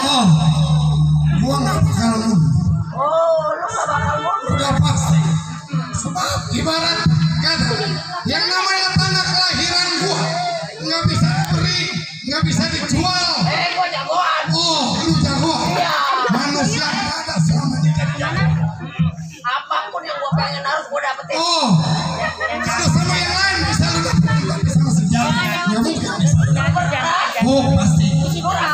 Oh, gua nggak bakal mundur. Udah pasti. Sebab ibarat kata yang namanya tanah kelahiran gua nggak bisa diberi, nggak bisa dijual.
Gua jagoan.
Oh, lu jagoan. Manusia nggak ada selamanya jadi jagoan.
Apapun yang gua pengen harus gua dapetin.
Oh, kalau sama yang lain bisa lu dapetin, tapi sama sejarah nggak mungkin bisa. Oh, pasti.
Si Dora.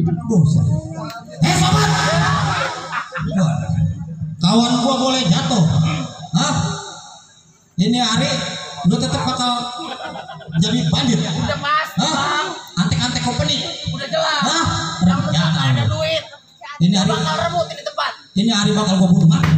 Bosan.
Sobat, kawan gua boleh jatuh. Hah? Ini hari lu tetap bakal jadi bandit.
Udah pasti,
Hah?
Bang.
Antek-antek company.
Udah jelas.
Hah?
Yang penting
Jangan.
ada duit.
Ini hari
Bakal rebutin di tempat.
ini hari bakal gua bunuh mati.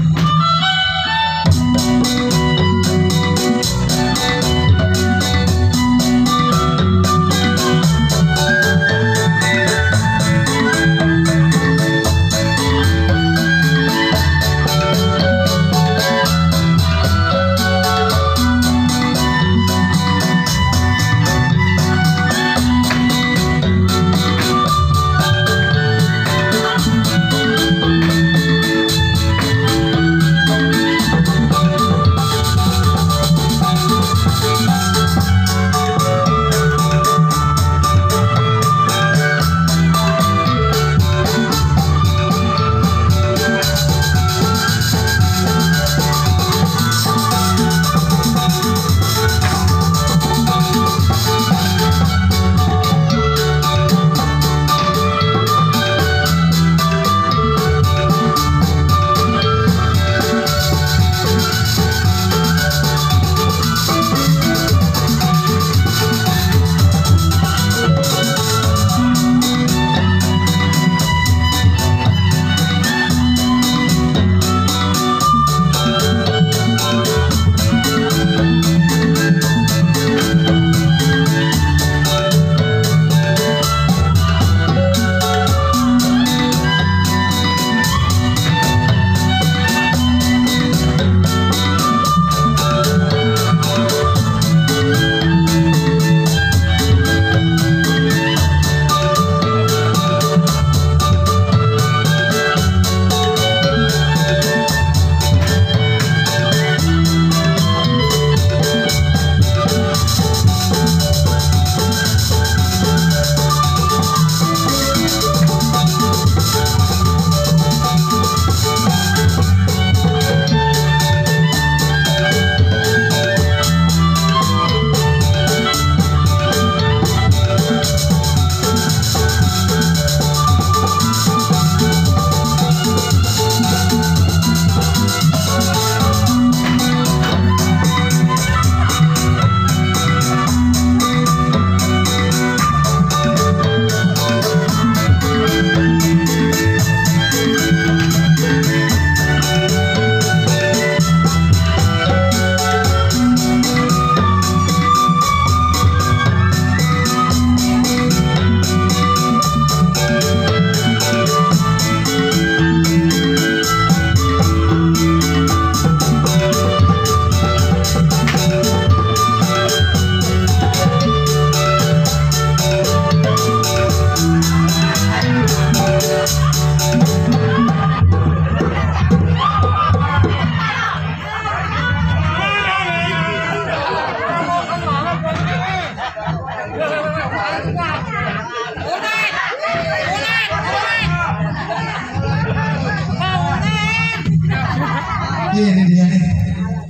Ini dia nih,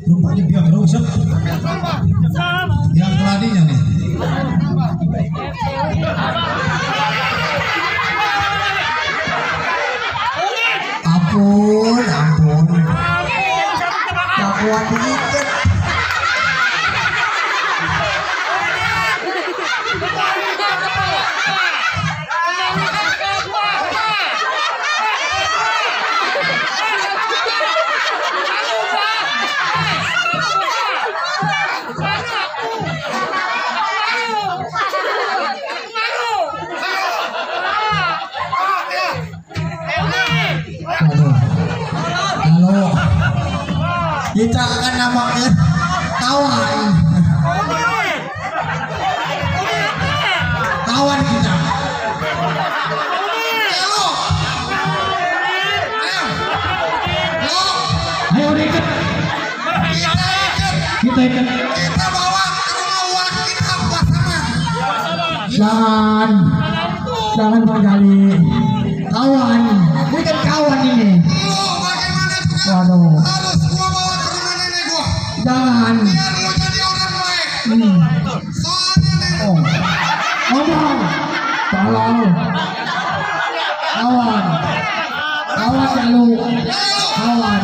rupanya biang rusak. Yang keladinya nih.
Ampun, ampun. Jagoan dikit. Kalau kita akan namakan kawan, kawan kita.
Ayo dekat. Kita ikat.
Kita bawa ke rumah uang kita pasangan.
Jangan Bang Gali. Kawan, bukan kawan ini.
Lu bagaimana juga
Waduh,
harus gua bawa ke rumah nenek gua.
jangan.
Biar lu jadi orang baik.
Hmm.
Soalnya nih,
Oh, ngomong. Tolong. Kawan. Kawan ya lu. Kawan.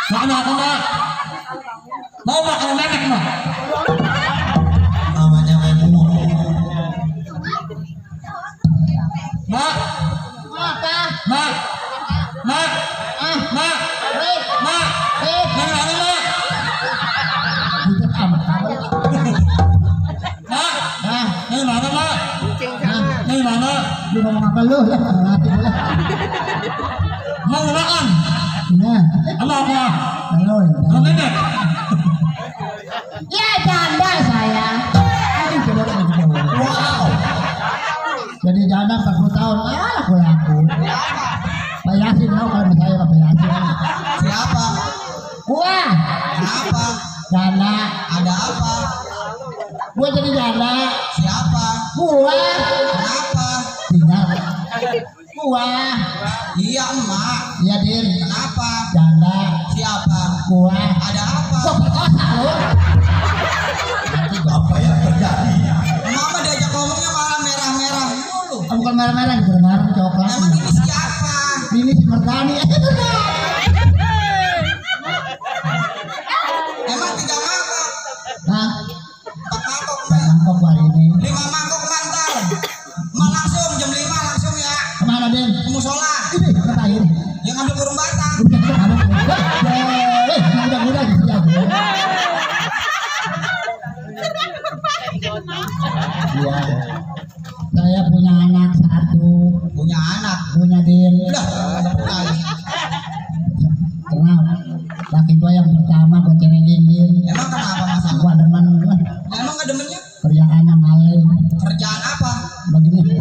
Makan apa mak? Mau makan memek mak?
Namanya Maimunah.
Mak, mak, mak, mak, mak, mana mak? Mak, ini mana mak? Ini mana?
Lu ngomong apa lu? Ya, hati boleh.
Mau makan?
Nah,
Apa apa?
halo.
Mau memek?
Ya janda saya.
Wow. Jadi janda 40 tahun. Ya, aku laku. Gua.
Iya emak.
Iya Din.
Kenapa?
Janda.
Siapa?
Gua.
Ada apa?
Gua perkosa lu.
Apa yang terjadi?
Mama diajak ngomongnya malah merah-merah mulu.
Bukan merah-merah, bukan merah coklat.
Emang ini siapa?
Ini si Merdani.
Emang 3 mangkok?
Hah?
4 mangkok mbak?
Mangkok hari ini.
5 mangkok mantar. Mak langsung jam 5 langsung ya.
Kemana Din?
Ke musola.
Ini ngapain?
Yang ngambil burung batang.
Mudah-mudah Iya. Saya punya anak 1.
Punya anak.
Punya Din.
Udah.
Kenal. Laki gua yang pertama gua cerengin Din.
Emang kenapa masalah?
Gua demen gua.
Emang gak demennya?
Kerjaannya maling.
Kerjaan apa?
Begini.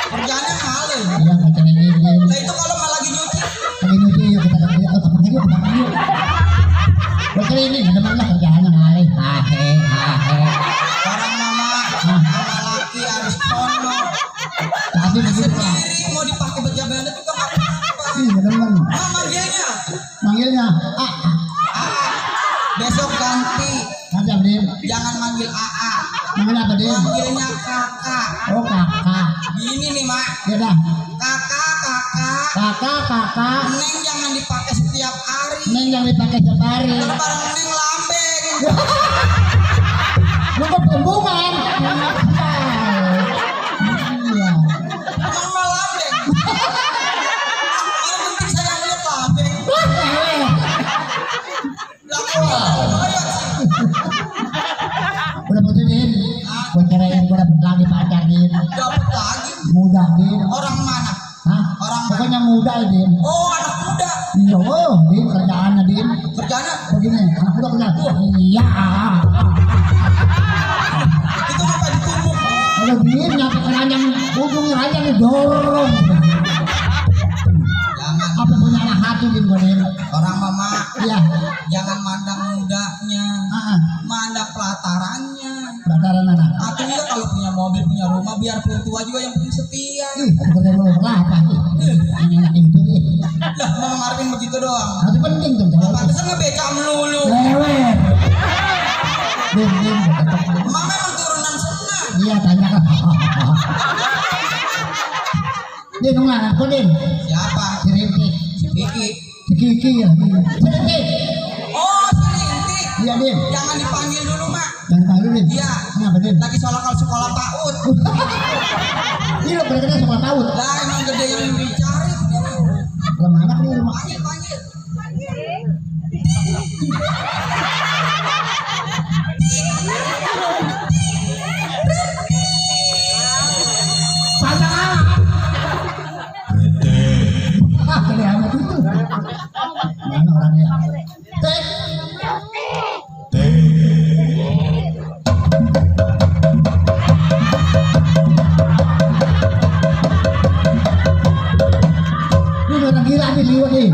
Kerjaannya maling.
Iya gua cerengin Din.
Nah itu kalau malah lagi nyuci.
Lagi nyuci yuk kita ke tempat yuk. Gua cerengin demen lah kerjaannya maling.
Orang mama sama laki harus sono.
Tapi begitu Pak.
Sendiri mau dipakai berjabatan juga gak apa-apa.
Iya demen.
Manggilnya.
Manggilnya
Besok ganti.
Ada Din.
Jangan manggil AA.
Manggil apa Din?
Manggilnya kakak.
Oh kakak.
Gini nih mak.
Ya dah.
Kakak. Neng jangan dipakai setiap hari.
Neng yang dipakai setiap hari.
Kalau barang neng lambeng.
Lu kok pembungan? Iya.
Emang mau lambeng. Orang penting saya lihat lambeng. Lah kok
Udah putus Din. Gua ceraiin, gua dapet lagi pacar Din.
dapat lagi.
Muda Din.
Orang mana?
Hah?
Orang mana?
Pokoknya muda Din.
Oh anak muda.
Iya, Din kerjaannya Din.
Kerjanya
Begini, anak muda kerja. Iya.
itu apa ditumbuk?
Kalau Din nyampe ke ranjang, ujungnya ranjang didorong.
Jangan.
Apa punya anak 1 Din gua Din?
Orang mama
Iya.
jangan mandang mudanya, mandang pelatarannya.
Bakaran anak.
Atau dia kalau punya mobil punya rumah biarpun tua juga yang penting setia.
Bukan lu apa sih? Enak itu nih.
Lah mau ngarepin begitu doang.
Itu penting tuh. Jawab.
Pantesan ngebeca melulu.
Lewet. Din.
Emang memang turunan senang.
Iya tanya kan. Din nggak aku Din.
Siapa?
Si Rintik.
Si Kiki.
Si Kiki ya. Si Rintik.
Oh si Rintik.
Iya Din.
Jangan dipanggil dulu mak.
Dan tahu Din.
Iya.
Kenapa Din?
Lagi sekolah PAUD.
Ini lo bener-bener sekolah PAUD.
Lah emang gede yang dicari.
Lemah anak nih rumah.
Panggil.
Panjang anak. Kali amat itu. Mana orangnya? Tek. Ini orang gila nih liwat nih.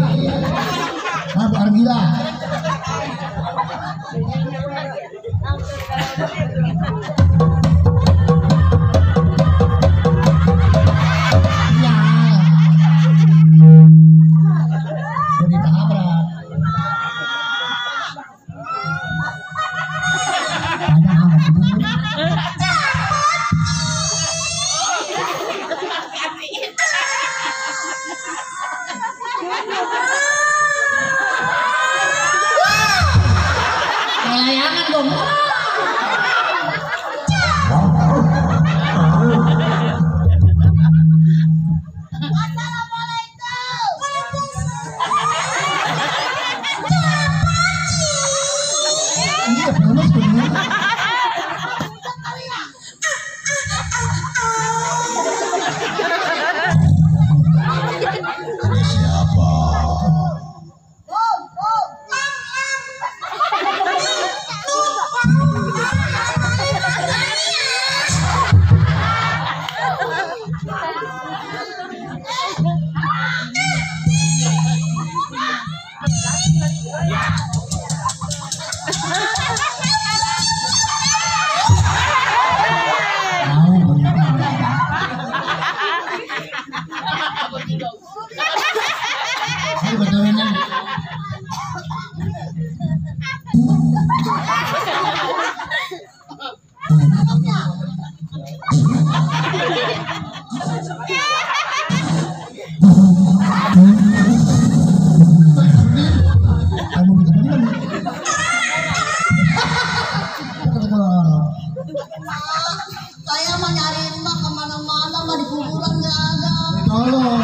Saya mah nyariin mah kemana-mana mah di kuburan nggak ada.
Tolong.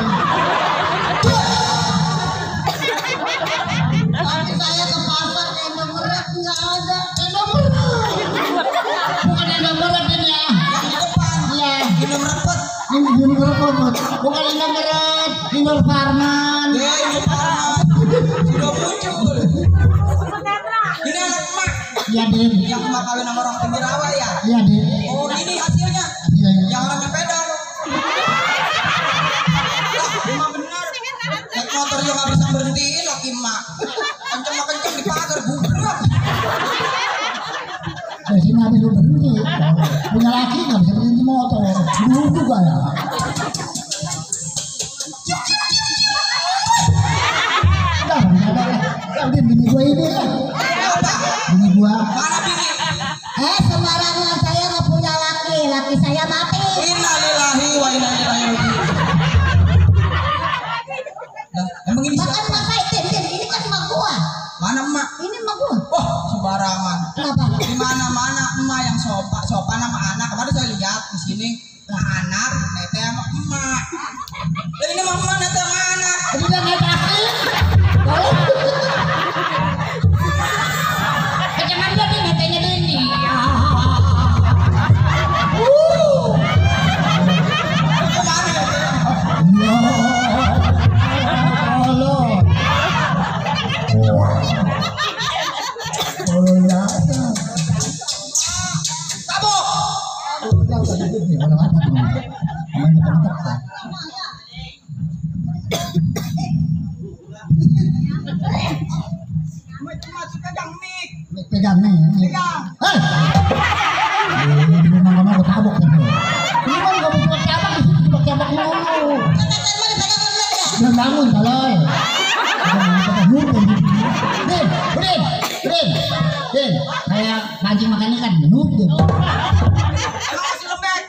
Tapi saya ke pasar ke Indomaret nggak ada.
Bukan Indomaret ini ya.
Yang di depan.
Iya.
Minum repot.
Ini Indomaret. Bukan Indomaret. Indofarman.
Ya ini Pak. Sudah muncul. Ini anak emak.
Iya Din.
Yang emak kawin sama orang pinggir rawa ya.
Iya Din.
Oh ini hasilnya.
Iya iya.
Yang orangnya pedal. Emang benar. Naik motor juga nggak bisa berhentiin laki emak. Kenceng di pagar bubruk.
Dari sini habis lu berhenti. Punya laki nggak bisa berhenti motor. Dulu juga ya. Udah bini gua ini ya. Bini gua.
Mana bini?
Sembarangan saya nggak punya laki saya mati.
Innalillahi wa inna ilaihi raji'un. Nah, emang ini
Makan
siapa?
makai Din, ini kan emak gua.
Mana emak?
Ini emak gua.
Wah, sembarangan.
Kenapa?
Di mana-mana emak yang sopan sama anak. Kemarin saya lihat di sini anak nete sama emak. Lah ini mah emak nete sama anak.
Jadi dia naik taksi.
Jangan dia nih netenya Dini.
Kemana ya?
Ya. Allah. Oh ya.
Tabok. Pegang mic.
Pegang nih.
Pegang.
Hei. Ini ngomong gue tabok kan. Ini mah gak bisa tabok di situ cuma tabok mulu. Udah bangun tolol. Din, kayak pancing makan ikan, nut Din.
Emang masih lembek.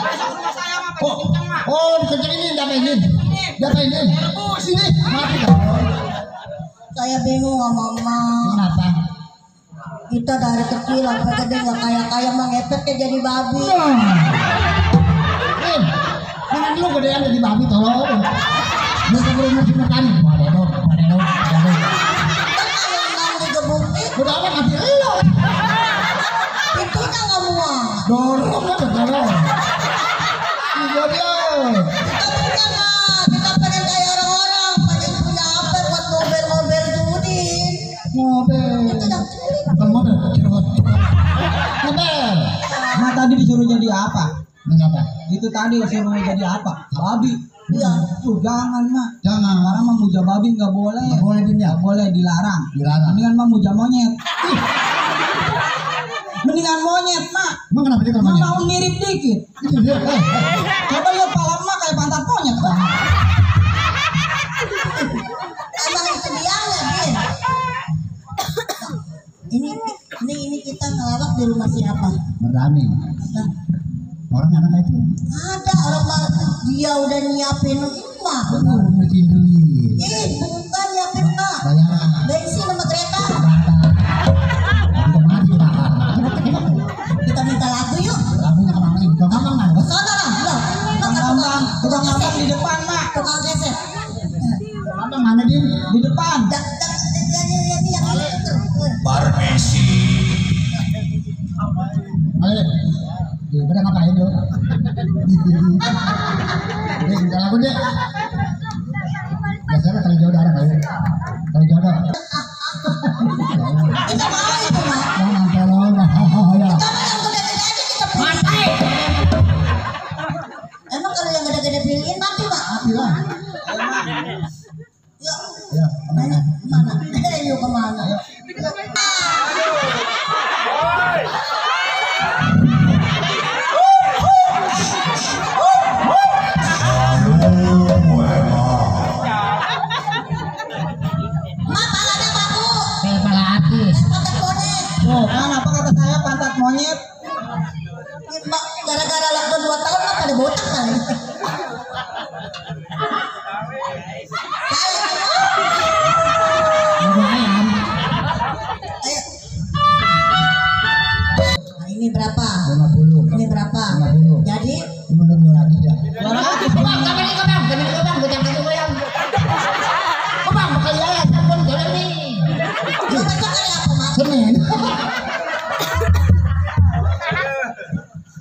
Besok rumah saya mah pengen kencang mah.
Oh, dikencengin diapain? Diapain? Sini, mati kan.
Saya bingung sama emak.
Kenapa?
Kita dari kecil sampai gede nggak kaya mah ngepetnya jadi babi.
Din, mana lu gedean jadi babi tolong. Lu keburu ngasih makan. Waduh.
Ayam digebukin,
Udah apa ngasih lu?
pintunya nggak muat.
Dorong kan dorong. Iya dia.
Kita punya mah, kita pengen kayak orang-orang, pengen punya apa buat mobil judi.
Mobil.
Itu yang curi.
Bukan mobil, cerot. Mobil.
Nah tadi disuruh jadi apa?
Mengapa?
Itu tadi disuruh jadi apa? Babi.
Iya.
Tuh jangan mah.
Jangan.
Sekarang mah muja babi nggak boleh.
Nggak boleh dunia.
Nggak boleh, dilarang.
Dilarang.
Mendingan mah muja monyet. Mendingan monyet mah.
Emang kenapa dia
Mah
namanya?
mau mirip dikit.
Itu dia.
Coba lihat pala mah kayak pantat monyet kan.
Emang itu biangnya, Din. Ini kita ngelawak di rumah siapa?
Berani.
Nah,
Orang anak itu.
ada orang mah dia udah nyiapin emak.
Mungkin duit.
Bukan nyiapin emak.
Bayaran.
Bensin sama kereta.
Aku mati bakar.
Kita minta lagu yuk.
Lagunya kemana ini? Kau ngomong kan?
Sana lah, lo.
Tukang ngambang di depan mah.
Tukang geser.
Abang mana dia?
Di depan.
Barmesi.
Ayo. Dia pada ngapain lu? Dia minta lagu dia. Biasanya kalau jodoh ada nggak ya? Kalau jodoh.
Kita mau itu mah.
Jangan tolong. Ya.
Kita mah yang gede-gede aja kita pilih. Emang kalau yang gede-gede pilihin mati mah.
Bilang.
Yuk.
Ya.
Nanya mana? Yuk kemana? Yuk. Mak, palanya bagus.
Kayak pala artis.
Pantat bonek.
Oh, kan apa kata saya pantat monyet?
Mak, gara-gara lockdown 2 tahun mah pada botak kali.
Ada ayam.
Ayo. Nah, ini berapa berapa?
50.
Ini berapa?
50.
Jadi
Gimana 200 ya?
200 bang, kami ini bang, gue jangan kasih gue yang. Bang, bakal ya, sampun jalan nih.
besok kayak apa mak?
Senin.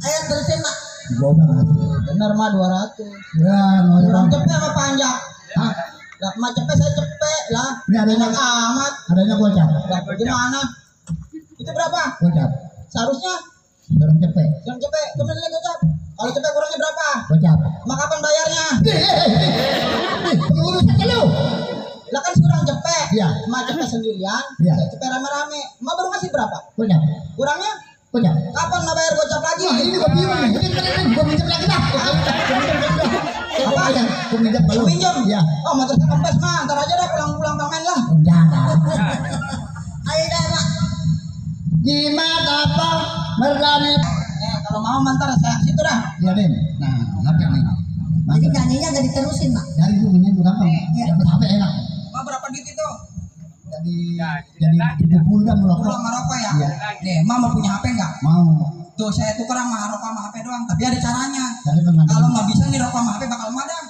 Ayo terusin mak.
Gua banget.
Benar mah 200.
Ya, mau
Kurang
orang.
cepet apa panjang?
Hah?
Lah, mah cepet saya cepet lah.
Ini adanya
Enak amat.
adanya gocap.
Lah, gimana? Itu berapa?
Gocap.
Seharusnya
Barang cepet.
yang cepet, kemudian gocap. Kalau cepet kurangnya berapa?
Gocap.
Mak kapan bayarnya?
Pengurus aja lu.
Lah kan kurang cepet.
Iya.
Mak cepet sendirian,
Iya.
saya cepet rame-rame. Mak baru kasih berapa?
Gocap.
Kurangnya?
Gocap.
Kapan mak bayar gocap lagi?
Wah, ini gua bingung nih. Ini gua minjem lagi dah. Apa aja? Gua minjem kalau.
Pinjam?
Iya.
Oh, motor saya kempes mah, ntar aja dah pulang-pulang pamen lah.
Jangan.
Ayo dah mak.
Jimat apa? Merdani.
Kalau mau mantar saya situ dah.
Ya, Den. Nah, apa nih?
Jadi nyanyinya nggak diterusin mak.
Dari dulu nyanyi gampang.
Iya.
Dapat HP enak.
Mak berapa duit itu?
Jadi 70 dah mulai.
Pulang sama rokok ya?
Iya.
Nih, mak mau punya HP nggak?
Mau.
Tuh, saya tuker sama rokok sama HP doang, tapi ada caranya.
Dari teman.
Kalau nggak bisa nih rokok sama HP bakal emak dah.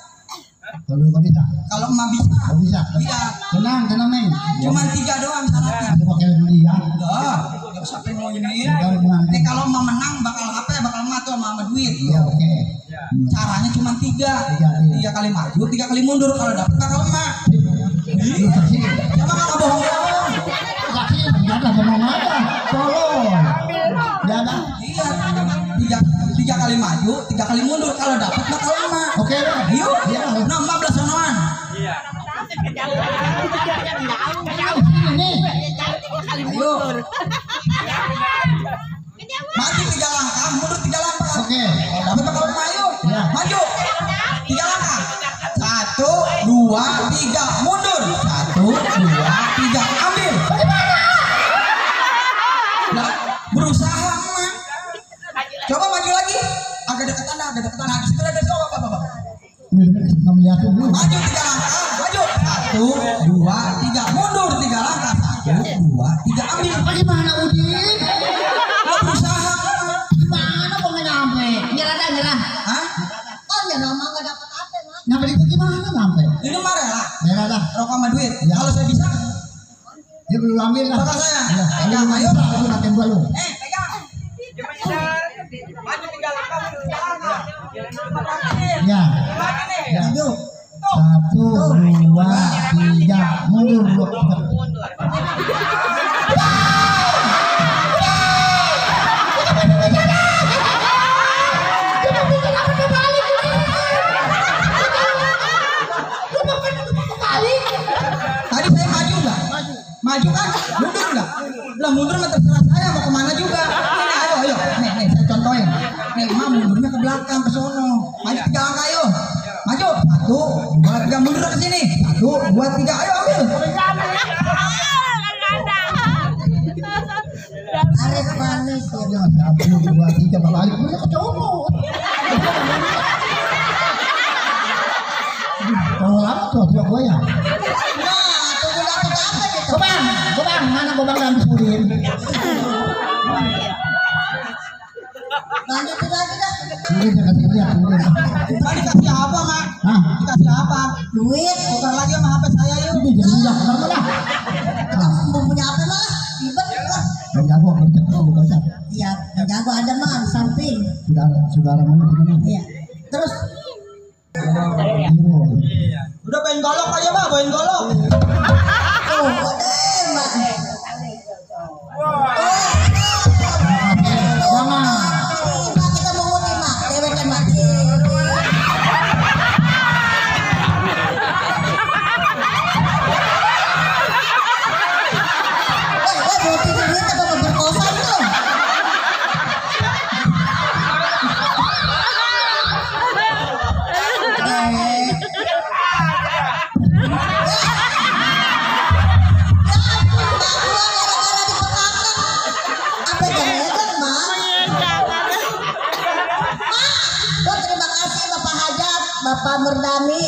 Kalau nggak bisa.
Kalau emak bisa,
Nggak bisa.
iya.
Tenang, tenang nih.
Cuman 3 doang syaratnya.
Aku pakai beli ya.
Udah, nggak usah pengen ini.
Kalau menang.
Nih kalau emak menang bakal HP, bakal emak tuh sama duit.
Iya, oke.
Caranya cuma 3.
Tiga, iya.
3 kali maju, 3 kali mundur. Kalau dapet bakal emak.
Lu saksi.
Siapa nggak bohong-bohong?
Saksi, jangan ngomong aja. Tolong. Jangan.
Iya, 3 kali maju, 3 kali mundur. Kalau dapet bakal emak.
Oke,
Ayo,
Iya.
nah 15 sonoan.
Ini.
Ayo. Maju 3 langkah, mundur 3 langkah.
Oke.
Kalau dapet bakal emak, ayo.
Iya.
Maju. 3 langkah. 1, 2, 3, mundur. 1, 2, 3, ambil. Nah, berusaha emak. Coba maju lagi. Agak deketan, agak deketan. Nah, di situ ada coba, Bapak.
Ini nggak melihat dulu.
Maju 3 langkah, maju. 1, 2, 3, mundur 3 langkah. 1, 2, 3, ambil.
Bagaimana Udin?
Lo berusaha.
Gimana mau nyampe? Nyerah dah nyerah.
Hah?
Oh nyerah mah nggak dapat apa mak.
Nyampe itu gimana sampai?
Ini mah rela.
Merah dah.
Rokok sama duit.
Ya.
Kalau saya bisa,
Dia belum ambil lah.
bakal saya.
Ya,
Pegang, ayo.
Aku makin gua lu.
Pegang. Maju 3 langkah, mundur 3 langkah.
Ya. Ya.
Maju.
1, 2, 3, mundur lu.
Tadi saya maju nggak? Maju kan? Mundur nggak? Lah mundur mah terserah saya mau kemana juga. Ini, ayo, ayo. Nih, saya contohin. Nih, emak mundurnya ke belakang ke sono. Maju 3 langkah, ayo. Maju. 1, 2, 3, mundur ke sini. 1, 2, 3, ayo ambil.
Ares manis ya.
Ya, 1, 2, 3, balik dulu ke Jomo. Kalau lama tuh, tidak gua ya.
Nah tunggu dapat apa gitu.
Gobang, mana gobang dan Udin?
Lanjutin lagi dah.
Udin jangan lihat Udin.
Tadi dikasih apa, Mak?
Hah?
Dikasih apa?
Duit.
Tukar lagi sama HP saya yuk.
Ini jadi udah kenapa lah?
Mau punya apa malah? Ribet lah.
Yang jago kerja dulu kerja.
Iya, yang jago ada mah di samping.
Saudara mana begini?
Iya. Terus
Biru.
Udah bawain golok aja, Pak, bawain golok.
oh deh mak.
Jangan.
Mak kita mau muti mak. Dewek kan mati. Muti duit apa mau berkosa tuh? Bapak Murdani.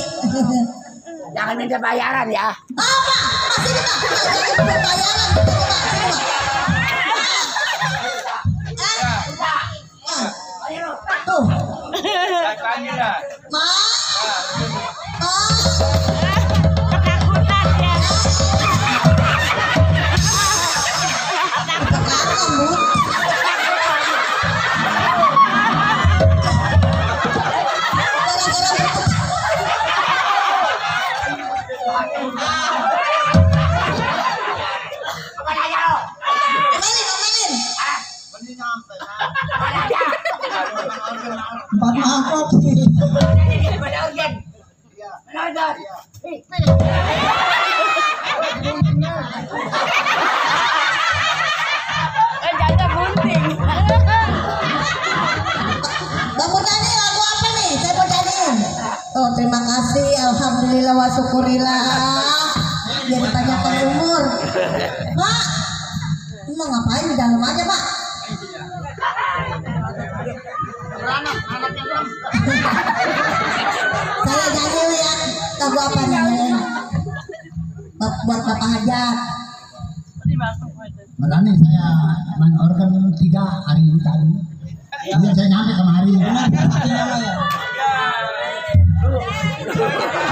Jangan minta bayaran ya.
Apa? Masih kita bayaran. Ma.
Ketakutan ya.
Empat mangkok sih.
Janda bunting.
Bang Murdani lagu apa nih? Saya mau nyanyiin. Oh terima kasih, alhamdulillah wa syukurillah. Biar panjangkan umur. Mak, ini mau ngapain di dalam aja Pak? Saya nyanyi ya lagu apa nih? Buat Bapak Hajat.
Berani saya main organ 3 hari ini tadi. Iya saya nyampe kemari.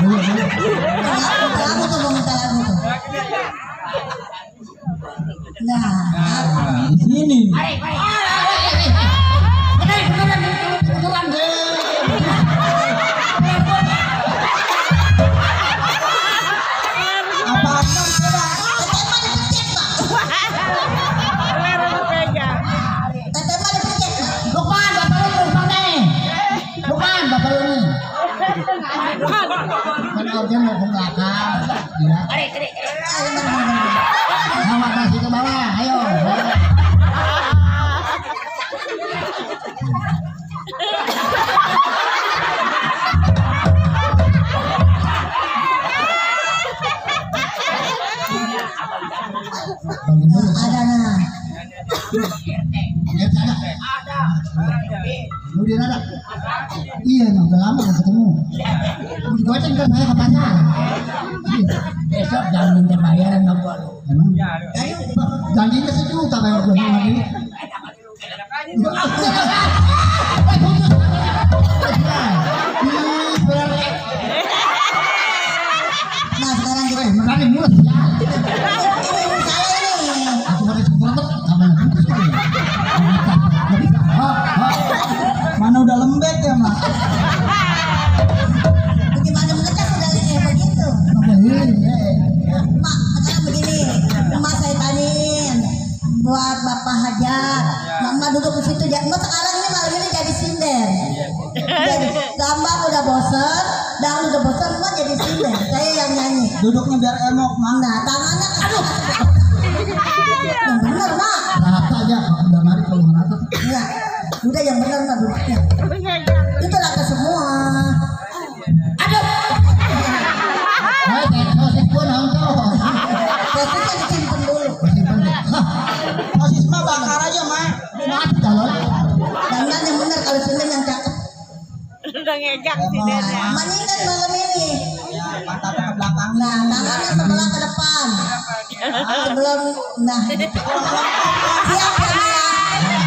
Minta lagu tuh, minta lagu tuh. Nah,
Di sini.
apa coba? Tetema dipencet Pak.
Ler dipegang.
Tetema dipencet Pak.
Lukman, bapak lu numpang nih. Lukman, bapak lu nih.
Kan organ mau ke belakang. Iya.
Ayo, bener.
Bawa kasih ke bawah, ayo.
Ada nah.
Ya ada. Lu dia ada. Iya, nah, udah lama gak ketemu. Goceng kan saya ke pasar.
Besok jangan minta bayaran sama gua lu.
Emang janjinya sejuta kayak gue lagi.
Nah sekarang kita
Makanya mulai ya.
ini saya ini.
Aku pakai sempurna sama yang putus tuh.
Mana udah lembek ya mak?
Bagaimana mengecat udah begitu. Mak, sekarang begini, emak saya tanyain buat Bapak Hajat. Mama duduk di situ, ya. Emak sekarang ini malam ini jadi sinden. Jadi gambar udah bosen, dan udah bosen, emak jadi sinden. Saya yang nyanyi.
Duduknya biar emok mak.
Nah, tangannya aduh. Yang bener mak.
Rata aja kalau udah mari kalau nggak rata.
Enggak. Udah yang bener mak duduknya. Itu rata semua. Aduh.
Sosis gue nonton.
Sosisnya disimpan dulu.
Sosis mah bakar aja mak.
Mati kalau.
Dandan yang bener kalau sinden yang cakep.
Udah ngegang sindennya.
Emaknya kan malam ini.
Ya pantatnya ke belakang.
Nah, tangannya sebelah ke depan. Sebelum, nah. Siap kan ya?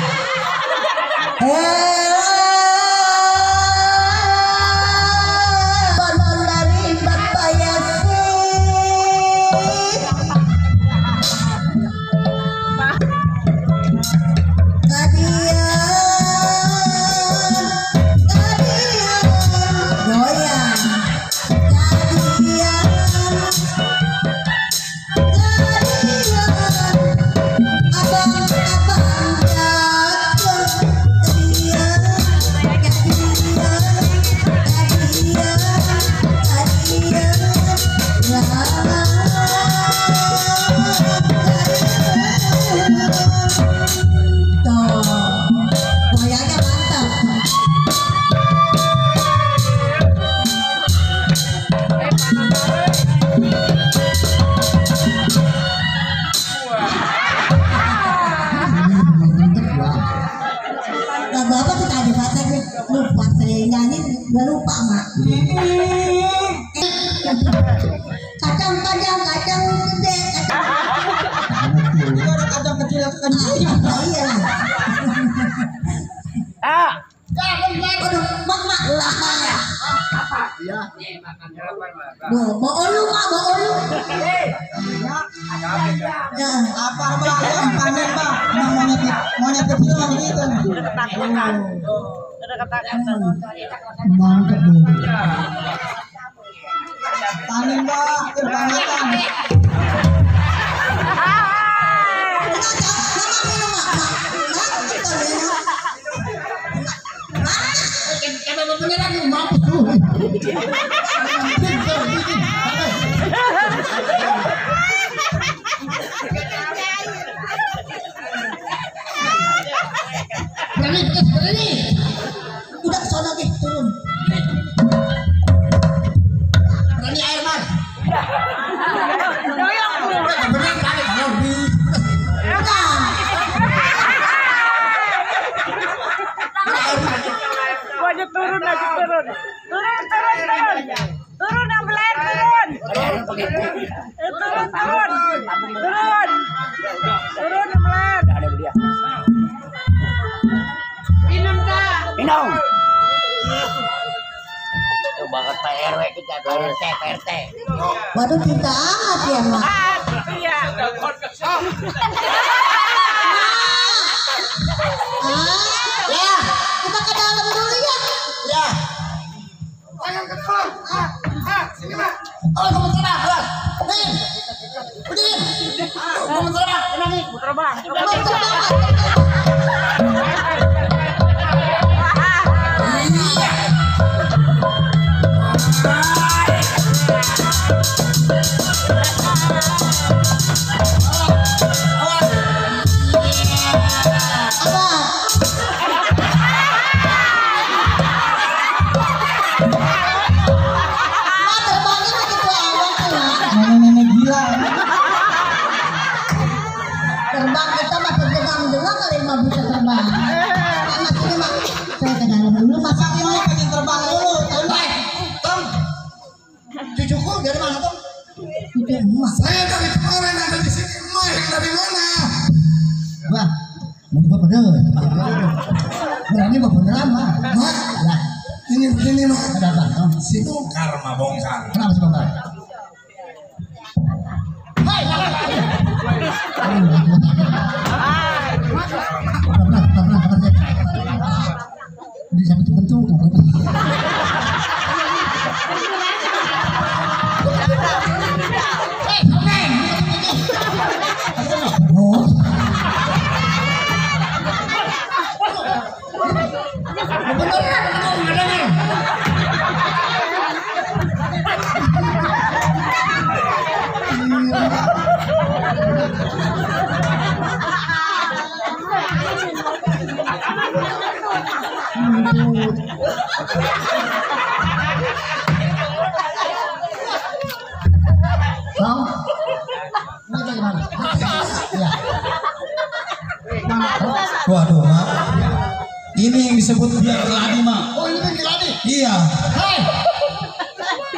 Balon dari Bapak Yasin. Goyang. Goyangnya mantap. Lagu apa tuh tadi Pak? Saya lupa, saya nyanyi udah lupa mak. Kacang kacang kacang gede kacang.
Ini ada kacang kecil kecil.
Iya. Aduh, mak lah. Bawa olu mak, bawa olu. Ya,
Apa mbak? Panen mbak. Maunya kecil mah begitu.
Udah ketakutan.
Mantap dulu. Panen mbak, kebangetan.
Kalau beneran lu mampus tuh. Berani.
udah kesana lagi turun.
Berani air man.
Doyong bu.
Beneran kali kalau di.
Wajah turun. Turun yang belayar turun. Turun yang belayar. Minum kak.
Minum. Coba kata RW kita PRT.
Waduh cinta amat ya mak.
Iya.
Ya kita ke dalam dulu ya.
Ya. Jangan ke dalam. Sini Mak. Oh, kamu terbang, Bang. Nih. Udin. Kamu terbang, tenang.
Terbang.
Nenek gila.
Terbang kita mah terbang dulu kali mah bisa terbang. Mas ini mak saya ke dalam dulu masa
Ini mah pengen terbang dulu.
Tom. Cucuku dari mana, Tom?
itu emak.
Saya dari kemarin ada di sini. Mai dari mana?
Wah, mau bener. Berani mau beneran mah.
Mak,
Lah,
ini begini Mak.
ada apa? Tom?
Si bongkar mah bongkar.
Kenapa sih bongkar? Bisa bentuk-bentuk. Oh, Tom, ini bagaimana? Ya.
Waduh, Mak. Ini yang disebut biar keladi, Mak.
Oh, ini kan Geladi.
Iya.
Hei.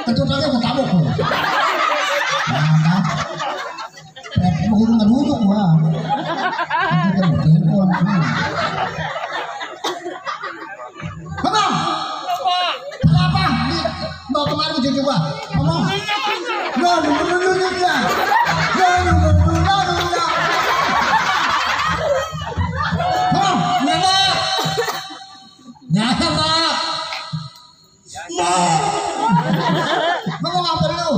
Ketutannya aku tabuk lu.
Mau nggak duduk gua.
Ngomong. Kenapa? Bawa kemana cucu gua? Ngomong. Ngomong.
Nyata, Mak.
Ngomong apa lu?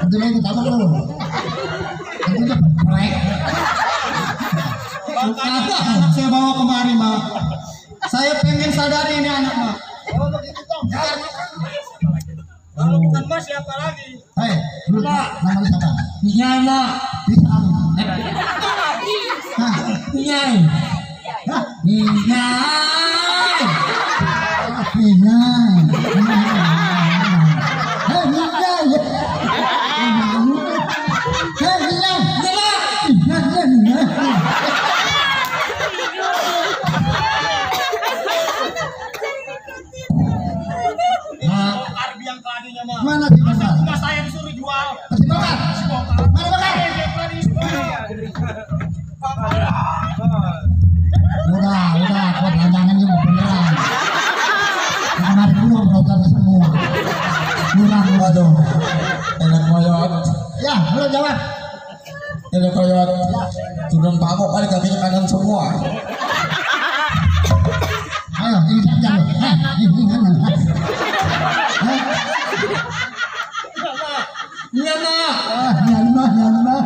Itu lagi tabak lu. Itu udah prek.
Ada anak saya bawa kemari, Mak. Saya pengen sadari ini anak, Mak. Kalau bukan Mas siapa lagi?
Hei, lu nama lu siapa?
Nyai, Mak.
Bisa am. Hah?
Nyai.
Hah?
Nyai.
Pinai. Hei, pinai. Hei, pinai. Mana si bongkar?
Saya disuruh jual.
Si bongkar? Mana bongkar? Udah, kau jangan juga bener.
jawab.
Ini koyot turun pangkok kali kakinya kanan semua.
Ayo, ini saja lo. Ini mana? Myanmar.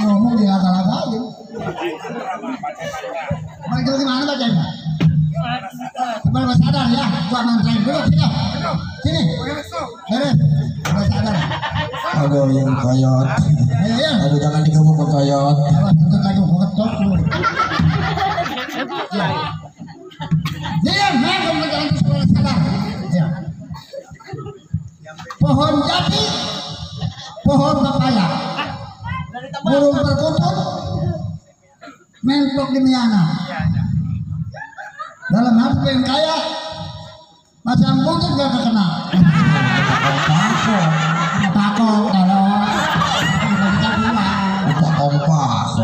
Ngomong dia kata-kata. Mereka gimana bacanya? Coba sadar ya, gua mantrain dulu sini. Sini. Beres. Gua sadar.
Aduh yang koyot.
Ayo.
Aduh jangan digabung ke koyot.
Tuntut lagi gua ketok lu. Diam, kamu jangan suara sadar. Ya. Pohon jati, pohon pepaya, burung perkutut, mentok di miana. Dalam hati yang kaya, macam buntut gak terkenal. Takut kalau
Kompak.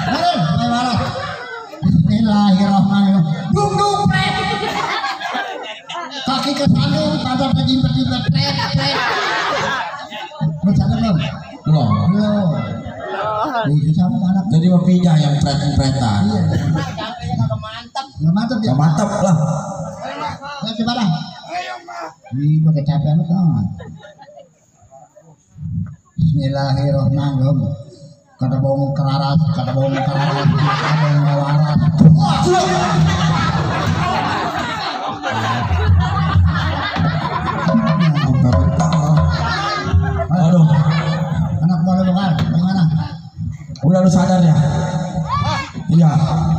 mari, mari. Bismillahirrahmanirrahim. Dung pret. Kaki ke sandung, pada berjimpet-jimpet pret. Bercanda belum?
Belum.
Belum. Itu sama anak.
Jadi pepijah yang pret-pretan.
Iya. Nggak mantap ya?
Ya mantap lah.
Ya coba dah. Ih, gua kecapean banget. Bismillahirrahmanirrahim. Kata bau keraras, kata bau waras. Wah,
Sampai betah. Aduh,
anak bola bukan, gimana?
udah lu sadar ya? Iya,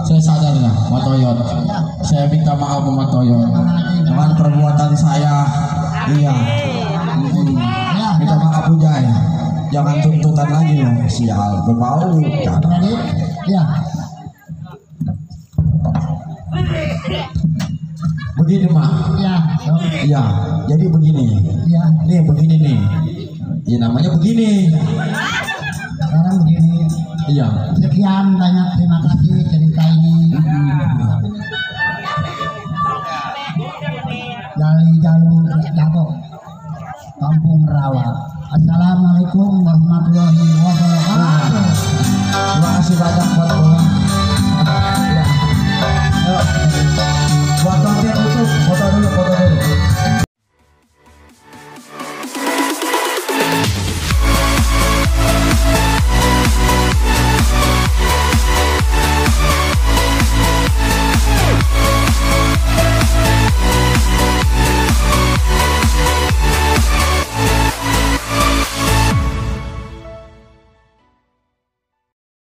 saya sadar ya, Matoyot. Saya minta maaf sama Matoyot. Dengan perbuatan saya, iya. Minta maaf Ujay. Jangan tuntutan lagi loh, sial, berbau.
Jadi, ya.
Begini mak,
Ya,
iya. Jadi begini,
ya.
nih begini nih. Ya namanya begini.
Sekarang begini.
Iya.
Sekian banyak terima kasih.